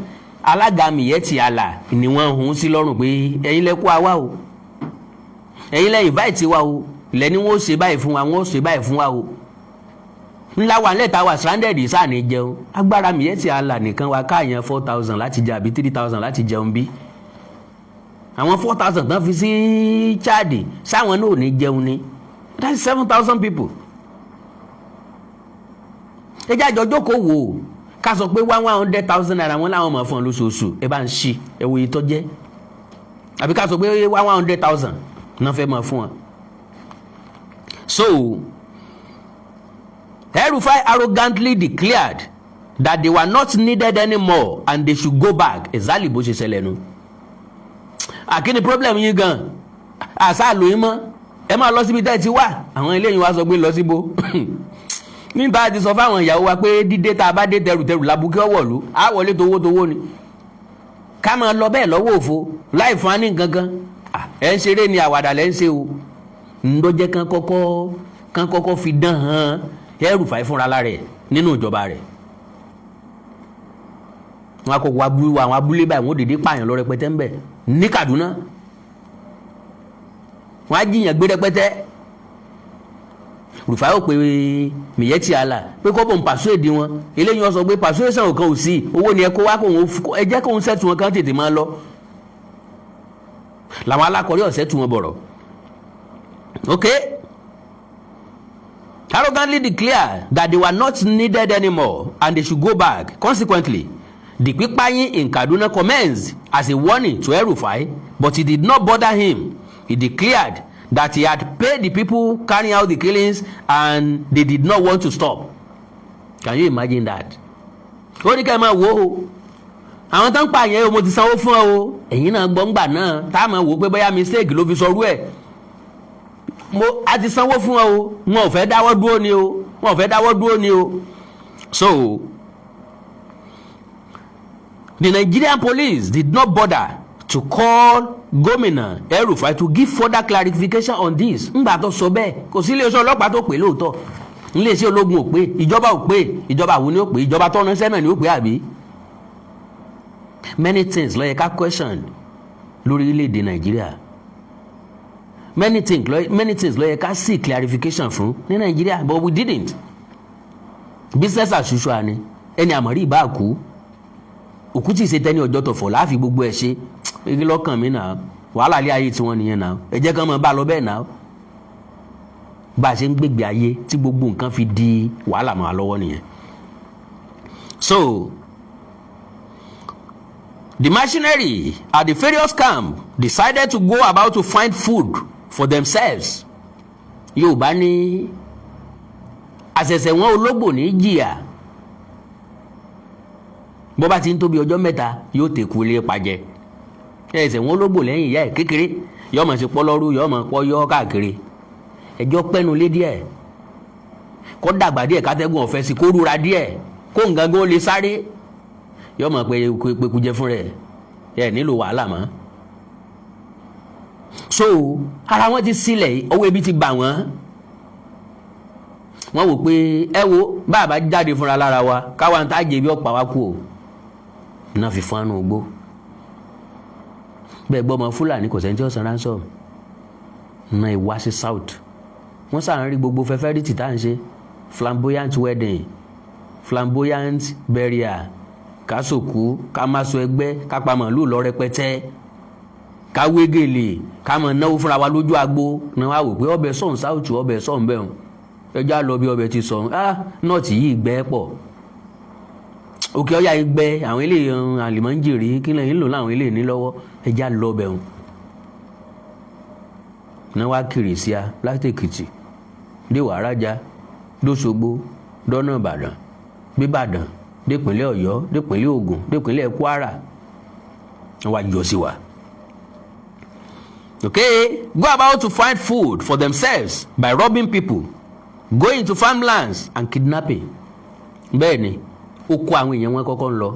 Alága Miyetti Allah ni wọ́n hun sí lọ́rùn pé ẹ̀yin lẹ kó wa o, ẹ̀yin lẹ invite wa o, ilẹ̀ ni wọ́n ṣe báyìí fún wa, wọ́n ṣe báyìí fún wa o. Ńlá wa ńlẹ̀ tá wa stranded sáà ní jẹun. Agbára Miyetti Allah nìkan wa káàyàn 4,000 láti jẹ àbí 3,000 láti jẹun bí. Àwọn 4,000 tán fi sí Chad, sáwọn náà ò ní jẹun ni? That's 7,000 people. Ẹ jẹ́ àjọ jókòó wò ó, ká sọ pé ₦100,000 wọn làwọn máa fún ọ lóṣooṣù. Ẹ bá ń ṣí ẹ wo iye tó jẹ́, àbí ká sọ pé 100,000 náà fẹ́ máa fún ọ. So El-Rufai arrogantly declared that they were not needed anymore and they should go back. Exactly bó ṣe ṣẹlẹ̀ nu. Àkíní problem yín gan àṣà lóyún mọ́, ẹ máa lọ síbi tẹ́ ẹ ti wà. Àwọn eléyìí wá sọ pé lọ síbo nígbà tí sọ fáwọn ìyàwó wa pé dídé tá a bá dé, tẹrùtẹrù labukẹ́ ọ̀wọ̀lú á wọlé towótowó ni, ká máa lọ bẹ́ẹ̀ lọ́wọ́ òfo láì fún wa ní nǹkan kan. Ẹ̀ ń ṣeré ni, àwàdà lẹ́ ń ṣe o. Ńdọ́jẹ́ kán kọ́kọ́ fi dán hàn El-Rufai fúnra lára ẹ̀ nínú ìjọba rẹ̀. Wọn akọkọ abúlé, àwọn abúlé báyìí, wọn ò dédé pààyàn lọ rẹpẹtẹ ńbẹ ní Kaduna, wọn á jiyàn gbé rẹpẹtẹ. Rufai ó pe Miyetti Allah pé kó bò ń persuade wọn. Eléyìí wọn sọ pé persuasion kan ò sí, owó ni ẹ kó wá, kóun ẹ jẹ́ kóun settle wọn, kán tètè máa lọ. Làwọn alákọ̀ọ́rí ọ̀sẹ̀ tù wọn bọ̀rọ̀. Okay, arrogantly declared that they were not needed anymore and they should go back. Consequently, the kidnapping in Kaduna commenced as a warning to El-Rufai, but it did not bother him. He declared that he had paid the people carrying out the killings and they did not want to stop. Can you imagine that? Ó ní ká ẹ máa wò ó, àwọn tó ń pààyàn o, mo ti sanwó fún ọ o. Ẹ̀yin náà gbọ́ ńgbà náà tá a máa wò ó pé bóyá mistake ló fi sọrú ẹ̀. Mo a ti sanwó fún ọ o, wọn ò fẹ́ dáwọ́ dúró ni o, wọn ò fẹ́ dáwọ́ dúró ni o. So the Nigerian police did not bother to call Gómìnà El-Rufai to give further clarification on this. Ńgbà tó sọ bẹ́ẹ̀, kò sí iléeṣẹ́ ọlọ́pàá tó pè lóòótọ́, iléeṣẹ́ ológun ò pé, ìjọba ò pé. Ìjọba àwọn ni ó pè? Ìjọba tó ránṣẹ́ náà ni ó pè àbí? Many things ló yẹ ká question lórílẹ̀‐èdè Nàìjíríà. Many things ló yẹ ká seek clarification fún ní Nàìjíríà, but we didn't. Business as usual ni. Ẹni àmọ̀rí ìbá kú, òkú tí ì ṣe tẹ́ni ọjọ́ tọ̀fọ̀ láàfin gbogbo ẹ̀ ṣe igi lọ́kàn mi náà. Wàhálà ilé ayé tiwọn nìyẹn náà, ẹ jẹ́ kán máa bá a lọ bẹ́ẹ̀ náà. Bá a ṣe ń gbègbè ayé tí gbogbo nǹkan fi di wàhálà mọ́ wa lọ́wọ́ nìyẹn. So the machinery at the various camp decided to go about to find food for themselves. Yorùbá ní àṣẹ̀ṣẹ̀ wọn ológbò ní jìyà, bó bá ti ń tóbi ọjọ́ 3 yóò tẹ̀kú ilé pàjẹ́. Ẹsẹ̀ wọn ológbò lẹ́yìn ìyá ẹ̀ kékeré, yóò máa ṣe pọ́lọ́rú, yóò máa pọ́ yọ́ káàkiri. Ẹjọ́ pẹ́nu lé díẹ̀, kó dàgbà díẹ̀, kátẹ́gùn ọ̀fẹ́ sí, kó rúra díẹ̀, kó nǹkan gan lè sáré, yóò máa pe pekujẹ fún rẹ̀, ẹ nílò wàhálà mọ́. So ara wọn ti sílẹ̀, ọwọ́ ebi ti bà wọ́n. Wọ́n wò pé ẹ wo bàbá jáde fúnra lára wa, káwa ń tá jẹ̀bi ọ̀pá wa kú o, náà fi fún àánú gbó bẹ́ẹ̀ gbọ́. Ọmọ Fúlàní kò sẹ́ni tí ó san ransom náà. Ìwá sí south, wọ́n sàn rí gbogbo fẹ́fẹ́rìtì tá à ń ṣe, flamboyant wedding, flamboyant burial, ká sòkú, ká má so ẹgbẹ́, ká pa màálù lọ rẹpẹtẹ, ká wé gèlè, ká mọ̀ náwó fúnra wa lójú agbo náà. Wá wò pé ọbẹ̀ sọ̀n south, ọbẹ̀ sọ̀n bẹ́ẹ̀ ẹjọ́ á lọ bí ọbẹ̀ ti sọ̀n. Ah, north yìí gbẹ́ pọ̀, òkè ọ̀yà ìgbẹ́, àwọn eléyìí àlìmọ́njèrè kí lẹ́yìn lò láwọn eléyìí ní lọ́wọ́, ẹjẹ́ á lọ bẹ̀ wọn. Náà wá kiri sí a láti Èkìtì dé Wàrájà, dóṣogbo, dọ́nà Ìbàdàn, gbébàdàn, dépínlẹ̀ Ọ̀yọ́, dépínlẹ̀ Ògùn, dépínlẹ̀ Kwara, wọ́n wá yọ sí wa. Okay, go about to find food for themselves by robbing people, going to farmlands and kidnapping. Bẹ́ẹ̀ ni ó kó àwọn èèyàn wọn kọ́kọ́ ń lọ.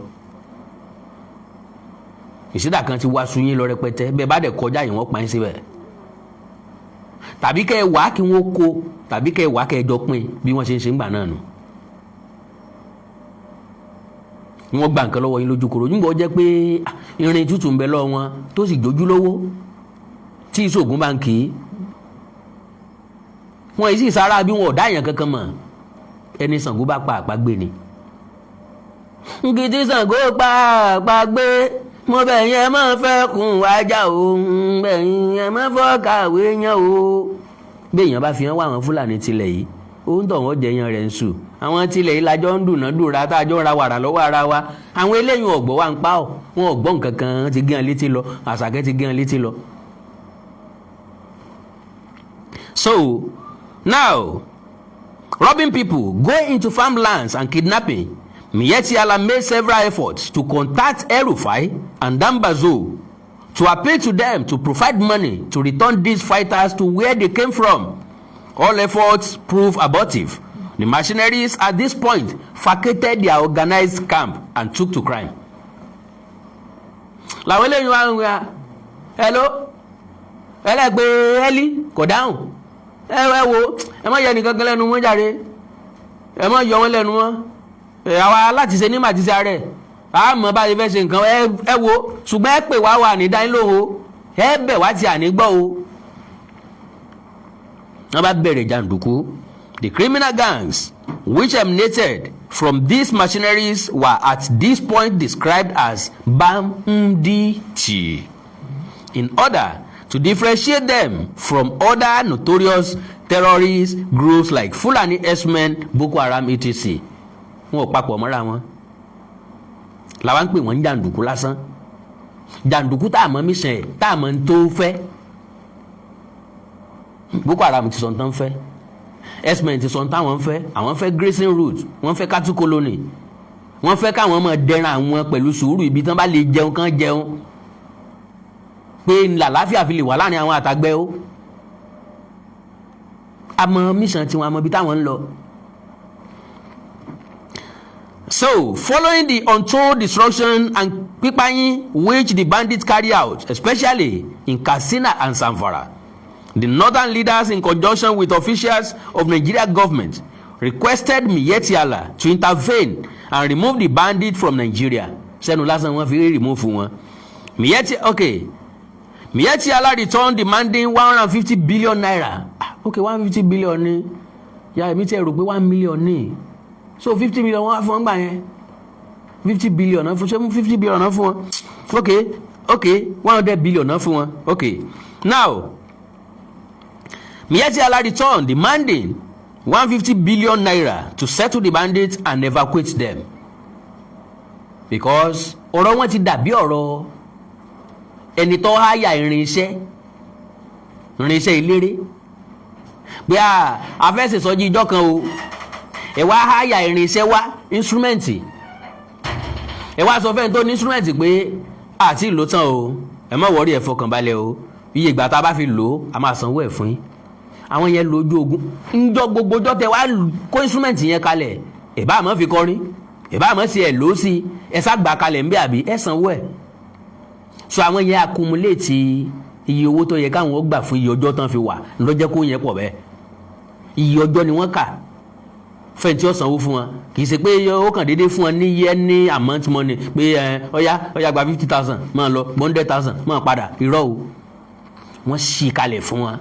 Ìṣídà kan ti wá sun yín lọ rẹpẹtẹ bẹ́ẹ̀ bá dẹ̀ kọjá yìí, wọ́n pa yín síbẹ̀, tàbí kẹ́ ẹ wá kí wọ́n kó, tàbí kẹ́ ẹ wá kẹ́ ẹ jọ pín bí wọ́n ṣe ń ṣe ń gbà náà nù. Wọ́n gba nǹkan lọ́wọ́ yín lójú koro nígbà ó jẹ́ pé irin tútù ń bẹ lọ́wọ́ wọn tó sì jójú lówó tí ìṣògùn bá ń kì í. Wọn yìí sì sára bí wọn ò dá èèyàn kankan mọ̀. Ẹni Ṣàngó bá pa àpagbé ni. Nkìtì Ṣàngó pa àpagbé, mo bẹ̀ yẹn máa fẹ́ kún wájà o, bẹ̀ yẹn máa fọ́ kàwé yẹn o. Bí èèyàn bá fi hàn wá àwọn Fúlàní tilẹ̀ yìí, ó ń tọ̀ wọ́n jẹyàn rẹ̀ ń sùn. Àwọn tilẹ̀ yìí lajọ́ ń dùnà-dùra tá a jọ ń ra wàrà lọ́wọ́ ara wa. Àwọn eléyìí ọ̀gbọ́ wa ń pa ọ́, wọn ò gbọ́ nǹkan kan, ti gé wọn létí lọ, àṣàkẹ́ ti gé wọn létí lọ. So now, robbing people, going into farmlands and kidnapping, Miyetti Allah made several efforts to contact El-Rufai and Dambazau To appeal to them to provide money to return these fighters to where they came from. All efforts prove abortive. The mercenaries at this point vacated their organized camp and took to crime. Làwọn eléyìí wá ń wá, hello, ẹlẹ́gbẹ́ ẹ́lí kò dáhùn. Ẹ ẹ wo, ẹ má yẹ nìkan kan lẹ́nu mọ́ jáde, ẹ má yọ wọn lẹ́nu mọ́. Àwa láti ṣe ní màtísí rẹ̀, a mọ̀ bá a ṣe fẹ́ ṣe nǹkan. Ẹ wo, ṣùgbọ́n ẹ pè wá, wà ní dání lóhùn o, ẹ bẹ̀ wá ti àní gbọ́ o. Wọ́n bá bẹ̀rẹ̀ jàǹdùkú. The criminal gangs which emanated from these mercenaries were at this point described as bandits in order to differentiate them from other notorious terrorist groups like Fulani herdsmen, Boko Haram, etc. Wọn ò papọ̀ mọ́ra wọn, làwọn ń pè wọ́n ní jàǹdùkú lásán, jàǹdùkú tá a mọ̀ mission ẹ̀, tá a mọ̀ ń tó fẹ́. Boko Haram ti sọ tán fẹ́, herdsmen ti sọ táwọn fẹ́. Àwọn fẹ́ grazing route, wọ́n fẹ́ cattle colony, wọ́n fẹ́ káwọn máa dẹran àwọn pẹ̀lú sùúrù, ibi tán bá lè jẹun kán jẹun, pé làlàáfíà fi lè wà láàrin àwọn àtàgbẹ́ o. Àmọ́ mission tiwọn, àmọ́ ibi táwọn ń lọ. So, following the untold destruction and pípáyín which the bandits carry out, especially in Katsina and Zamfara, the northern leaders, in conjunction with officials of Nigeria government, requested Miyetti Allah to intervene and remove the bandits from Nigeria. Sẹ́nu lásán wọ́n fi rí remove wọn. Miyetti, okay. Miyetti Allah returned demanding ₦150 billion. Ah, okay, 150 billion ni. Ya èmi tí ẹ rò pé 1 million ni, so 50 million wọ́n wá fún wọn gbà yẹn. 50 billion náà fún, ṣé 50 billion náà fún wọn? Okay, 100 billion náà fún wọn. Okay, now Miyetti Allah returned demanding ₦150 billion to settle the bandits and evacuate them, because ọ̀rọ̀ wọn ti dàbí ọ̀rọ̀ ẹni tó háyà irinṣẹ́ eléré, pé a fẹ́ ṣèsọjí ijọ́ kan o, ẹ wá háyà irinṣẹ́ wá, instrument. Ẹ wá sọ fẹ́ni tó ní instrument pé àti ìlò tán o, ẹ má worry, ẹ fọkàn balẹ̀ o, iye ìgbà tá a bá fi lò ó, a máa sanwó ẹ̀ fún yín. Àwọn yẹn lójú ogun ńjọ gbogbo ọjọ́ tẹ wá kó instrument yẹn kalẹ̀, ẹ bá àmọ́ fi kọrin, ẹ bá àmọ́ sí ẹ lò ó sí, ẹ sá gbà kalẹ̀ ńbẹ́ àbí ẹ sanwó ẹ̀. So àwọn yẹn accumulate iye owó tó yẹ káwọn ó gbà fún iye ọjọ́ tán fi wà lọ́jọ́ kó yẹn pọ̀ bẹ́ẹ̀. Iye ọjọ́ ni wọ́n kà fẹ́ǹtì ó sanwó fún wọn. Kì í ṣe pé ó kàn déédéé fún wọn ní yẹ ní amount money pé ẹ ọ̀yá ọ̀yá, gba 50,000, máa lọ, 100,000, máa padà. Irọ́ o, wọ́n ṣí kalẹ̀ fún wọn.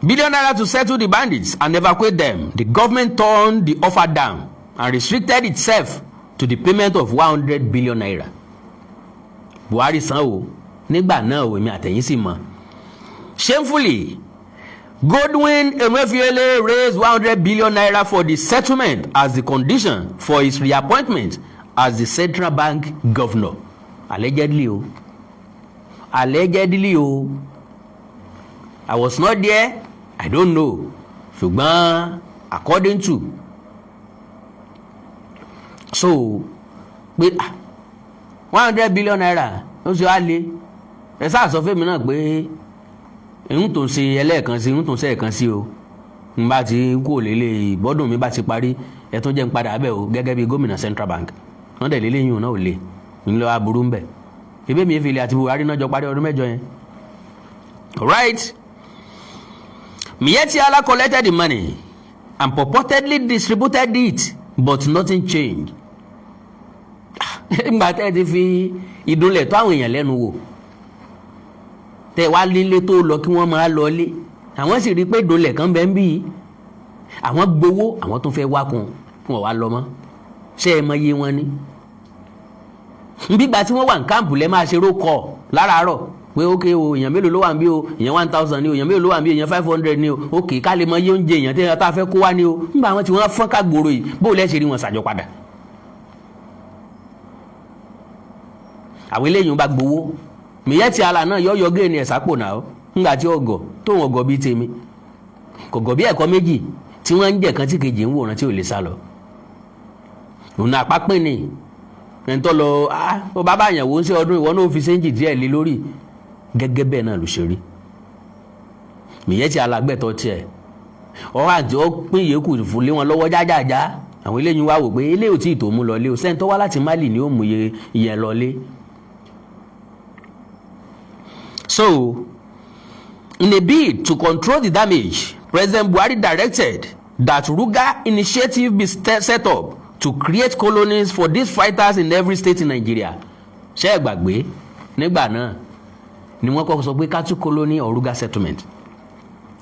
Billion naira to settle the bandits and evacuate them. The government turned the offer down and restricted itself to the payment of ₦100 billion. Buhari san o nígbà náà o, èmi àtẹ̀yìn sì mọ̀. Shamefully, Godwin Emefiele raised ₦100 billion for the settlement as the condition for his reappointment as the central bank governor. Allegedly o. Allegedly o. I was not there, I don't know. Ṣùgbọ́n according to, so pé ₦100 billion ó ṣe wá lé. Ẹ sáà sọ fẹ́mi náà pé ń tó ń ṣe ẹlẹ́ẹ̀kan sí, ń tó ń ṣe ẹ̀kan sí o, n bá ti kú òlélẹ̀ ìbọ́dún mi bá ti parí, ẹ tún jẹ́ ń padà bẹ̀ o gẹ́gẹ́ bí gómìnà central bank. Wọ́n dẹ̀ lélẹ́yìn òun náà ò lè ń lọ aburú ń bẹ̀. Ebe Emefiele àti Buhari náà jọ parí ọdún 8 yẹn. Right, Miyetti Allah collected the money and purportedly distributed it, but nothing changed. Nígbà tẹ́ ẹ ti fi ìdúnlẹ̀ tó àwọn èèyàn lẹ́nu wò, tẹ́ wá lílé tó lọ kí wọ́n máa lọ lé, àwọn sì rí i pé ìdúnlẹ̀ kan bẹ́ẹ̀ ń bí àwọn gbowó, àwọn tó fẹ́ wá kun wọn wá lọ mọ́. Ṣé ẹ mọ iye wọn ni? Nbígbà tí wọ́n wà ní camp, lẹ́ máa ṣe rókọ̀ láràárọ̀ pé ókè o, èèyàn mélòó ló wà ń bí o? Èèyàn 1,000 ni o. Èèyàn mélòó ló wà ń bí? Èèyàn 500 ni o. Ókè, ká lè mọ iye oúnjẹ èèyàn tí a fẹ́ kó wá ni o. Nígbà wọn tí wọ́n fọ́n ká gbòòrò yìí, bó o lẹ́ ṣe rí wọn ṣàjọ padà? Àwọn eléyìí ń bá gbowó. Miyetti Allah náà yọ géènì ẹ̀ sápò náà ńgbà tí ọgọ̀ tóun ọgọ̀ bíi tèmi kò gọ̀ bí ẹ̀kọ́ méjì tí wọ́n ń jẹ̀ kan tí kejì ń wòran tí ò lè sá lọ. Òun àpápín ni. Ẹni tó lọ, ah, ó bá bá yàn wò ń ṣe ọdún, ìwọ náà fi change díẹ̀ lé lórí. Gẹ́gẹ́ bẹ́ẹ̀ náà ló ṣe rí. Miyetti alágbẹ̀tọ́ tiẹ̀ ọ̀rọ̀ àti ó pín ìyókù fún lé wọn lọ́wọ́ jájájá. Àwọn eléyìí wá wò pé eléyìí ò tí ì tó mú lọlé o. Sẹ́ni tó wá láti Mali ni ó mú iye ìyẹn lọlé. So, in a bid to control the damage, President Buhari directed that Ruga initiative be set up to create colonies for these fighters in every state in Nigeria. Ṣé ẹ gbàgbé nígbà náà ni wọ́n kọ́kọ́ sọ pé cattle colony or Ruga settlement?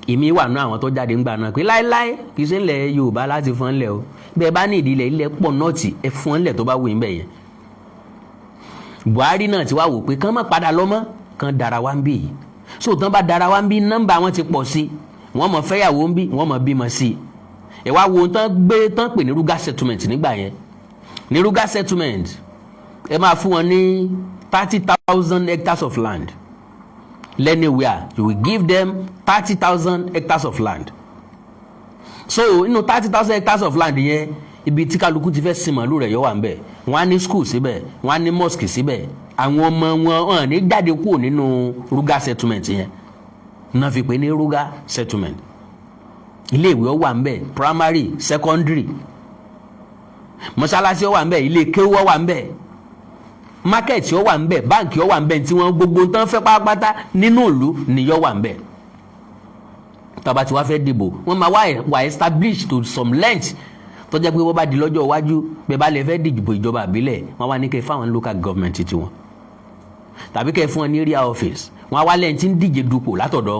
Èmi wà nú àwọn tó jáde ńgbà náà pé láéláé, kì í ṣe ńlẹ̀ Yorùbá láti fọ́n ńlẹ̀ o. Bẹ́ẹ̀ bá ní ìdílé ilẹ̀ pọ̀ North, ẹ fọ́n ńlẹ̀ tó bá wù yín bẹ̀ yẹn. Buhari náà ti wá wò pé kán má padà lọ mọ́, kán dara wá ń bì yìí. So tán bá dara wá ń bí, nọ́mbà wọn ti pọ̀ sí, wọ́n mọ̀ fẹ́yàwó ń bí, wọ́n mọ̀ bímọ sí i. Ẹ wá wo tán gbé tán pè ní Ruga settlement nígbà yẹn. Ní Ruga settlement, ẹ máa fún wọn ní 30,000 hectares of land. Anywhere, you will give them 30,000 hectares of land. So inú 30,000 hectares of land yẹn, ibi tí kálukú ti fẹ́ sin màálù rẹ̀ yọ wà ń bẹ̀. Wọ́n á ní school síbẹ̀, wọ́n á ní mosque síbẹ̀. Àwọn ọmọ wọn hàn ní jáde kúrò nínú Ruga settlement yẹn náà fi pè ní Ruga settlement. Iléèwé ó wà ń bẹ̀, primary, secondary. Mọ́ṣáláṣí ó wà ń bẹ̀, ilé kéwú ó wà ń bẹ̀, market ó wà ń bẹ̀, báǹkì ó wà ń bẹ̀, tí wọ́n gbogbo tán fẹ́ pátápátá nínú ìlú nìyọ́ wà ń bẹ̀. Tàbá tí wàá fẹ́ dìbò, wọ́n máa wà establish to some length tó jẹ́ pé wọ́n bá di lọ́jọ́ iwájú, bẹ́ẹ̀ bá lè fẹ́ dìbò ìjọba àbílẹ̀, wọ́n wá ní kẹ́ fáwọn local government tiwọn tàbí kẹ́ fún wọn ní area office. Wọ́n á wá lẹ́yìn tí ń díje dupò látọ̀dọ̀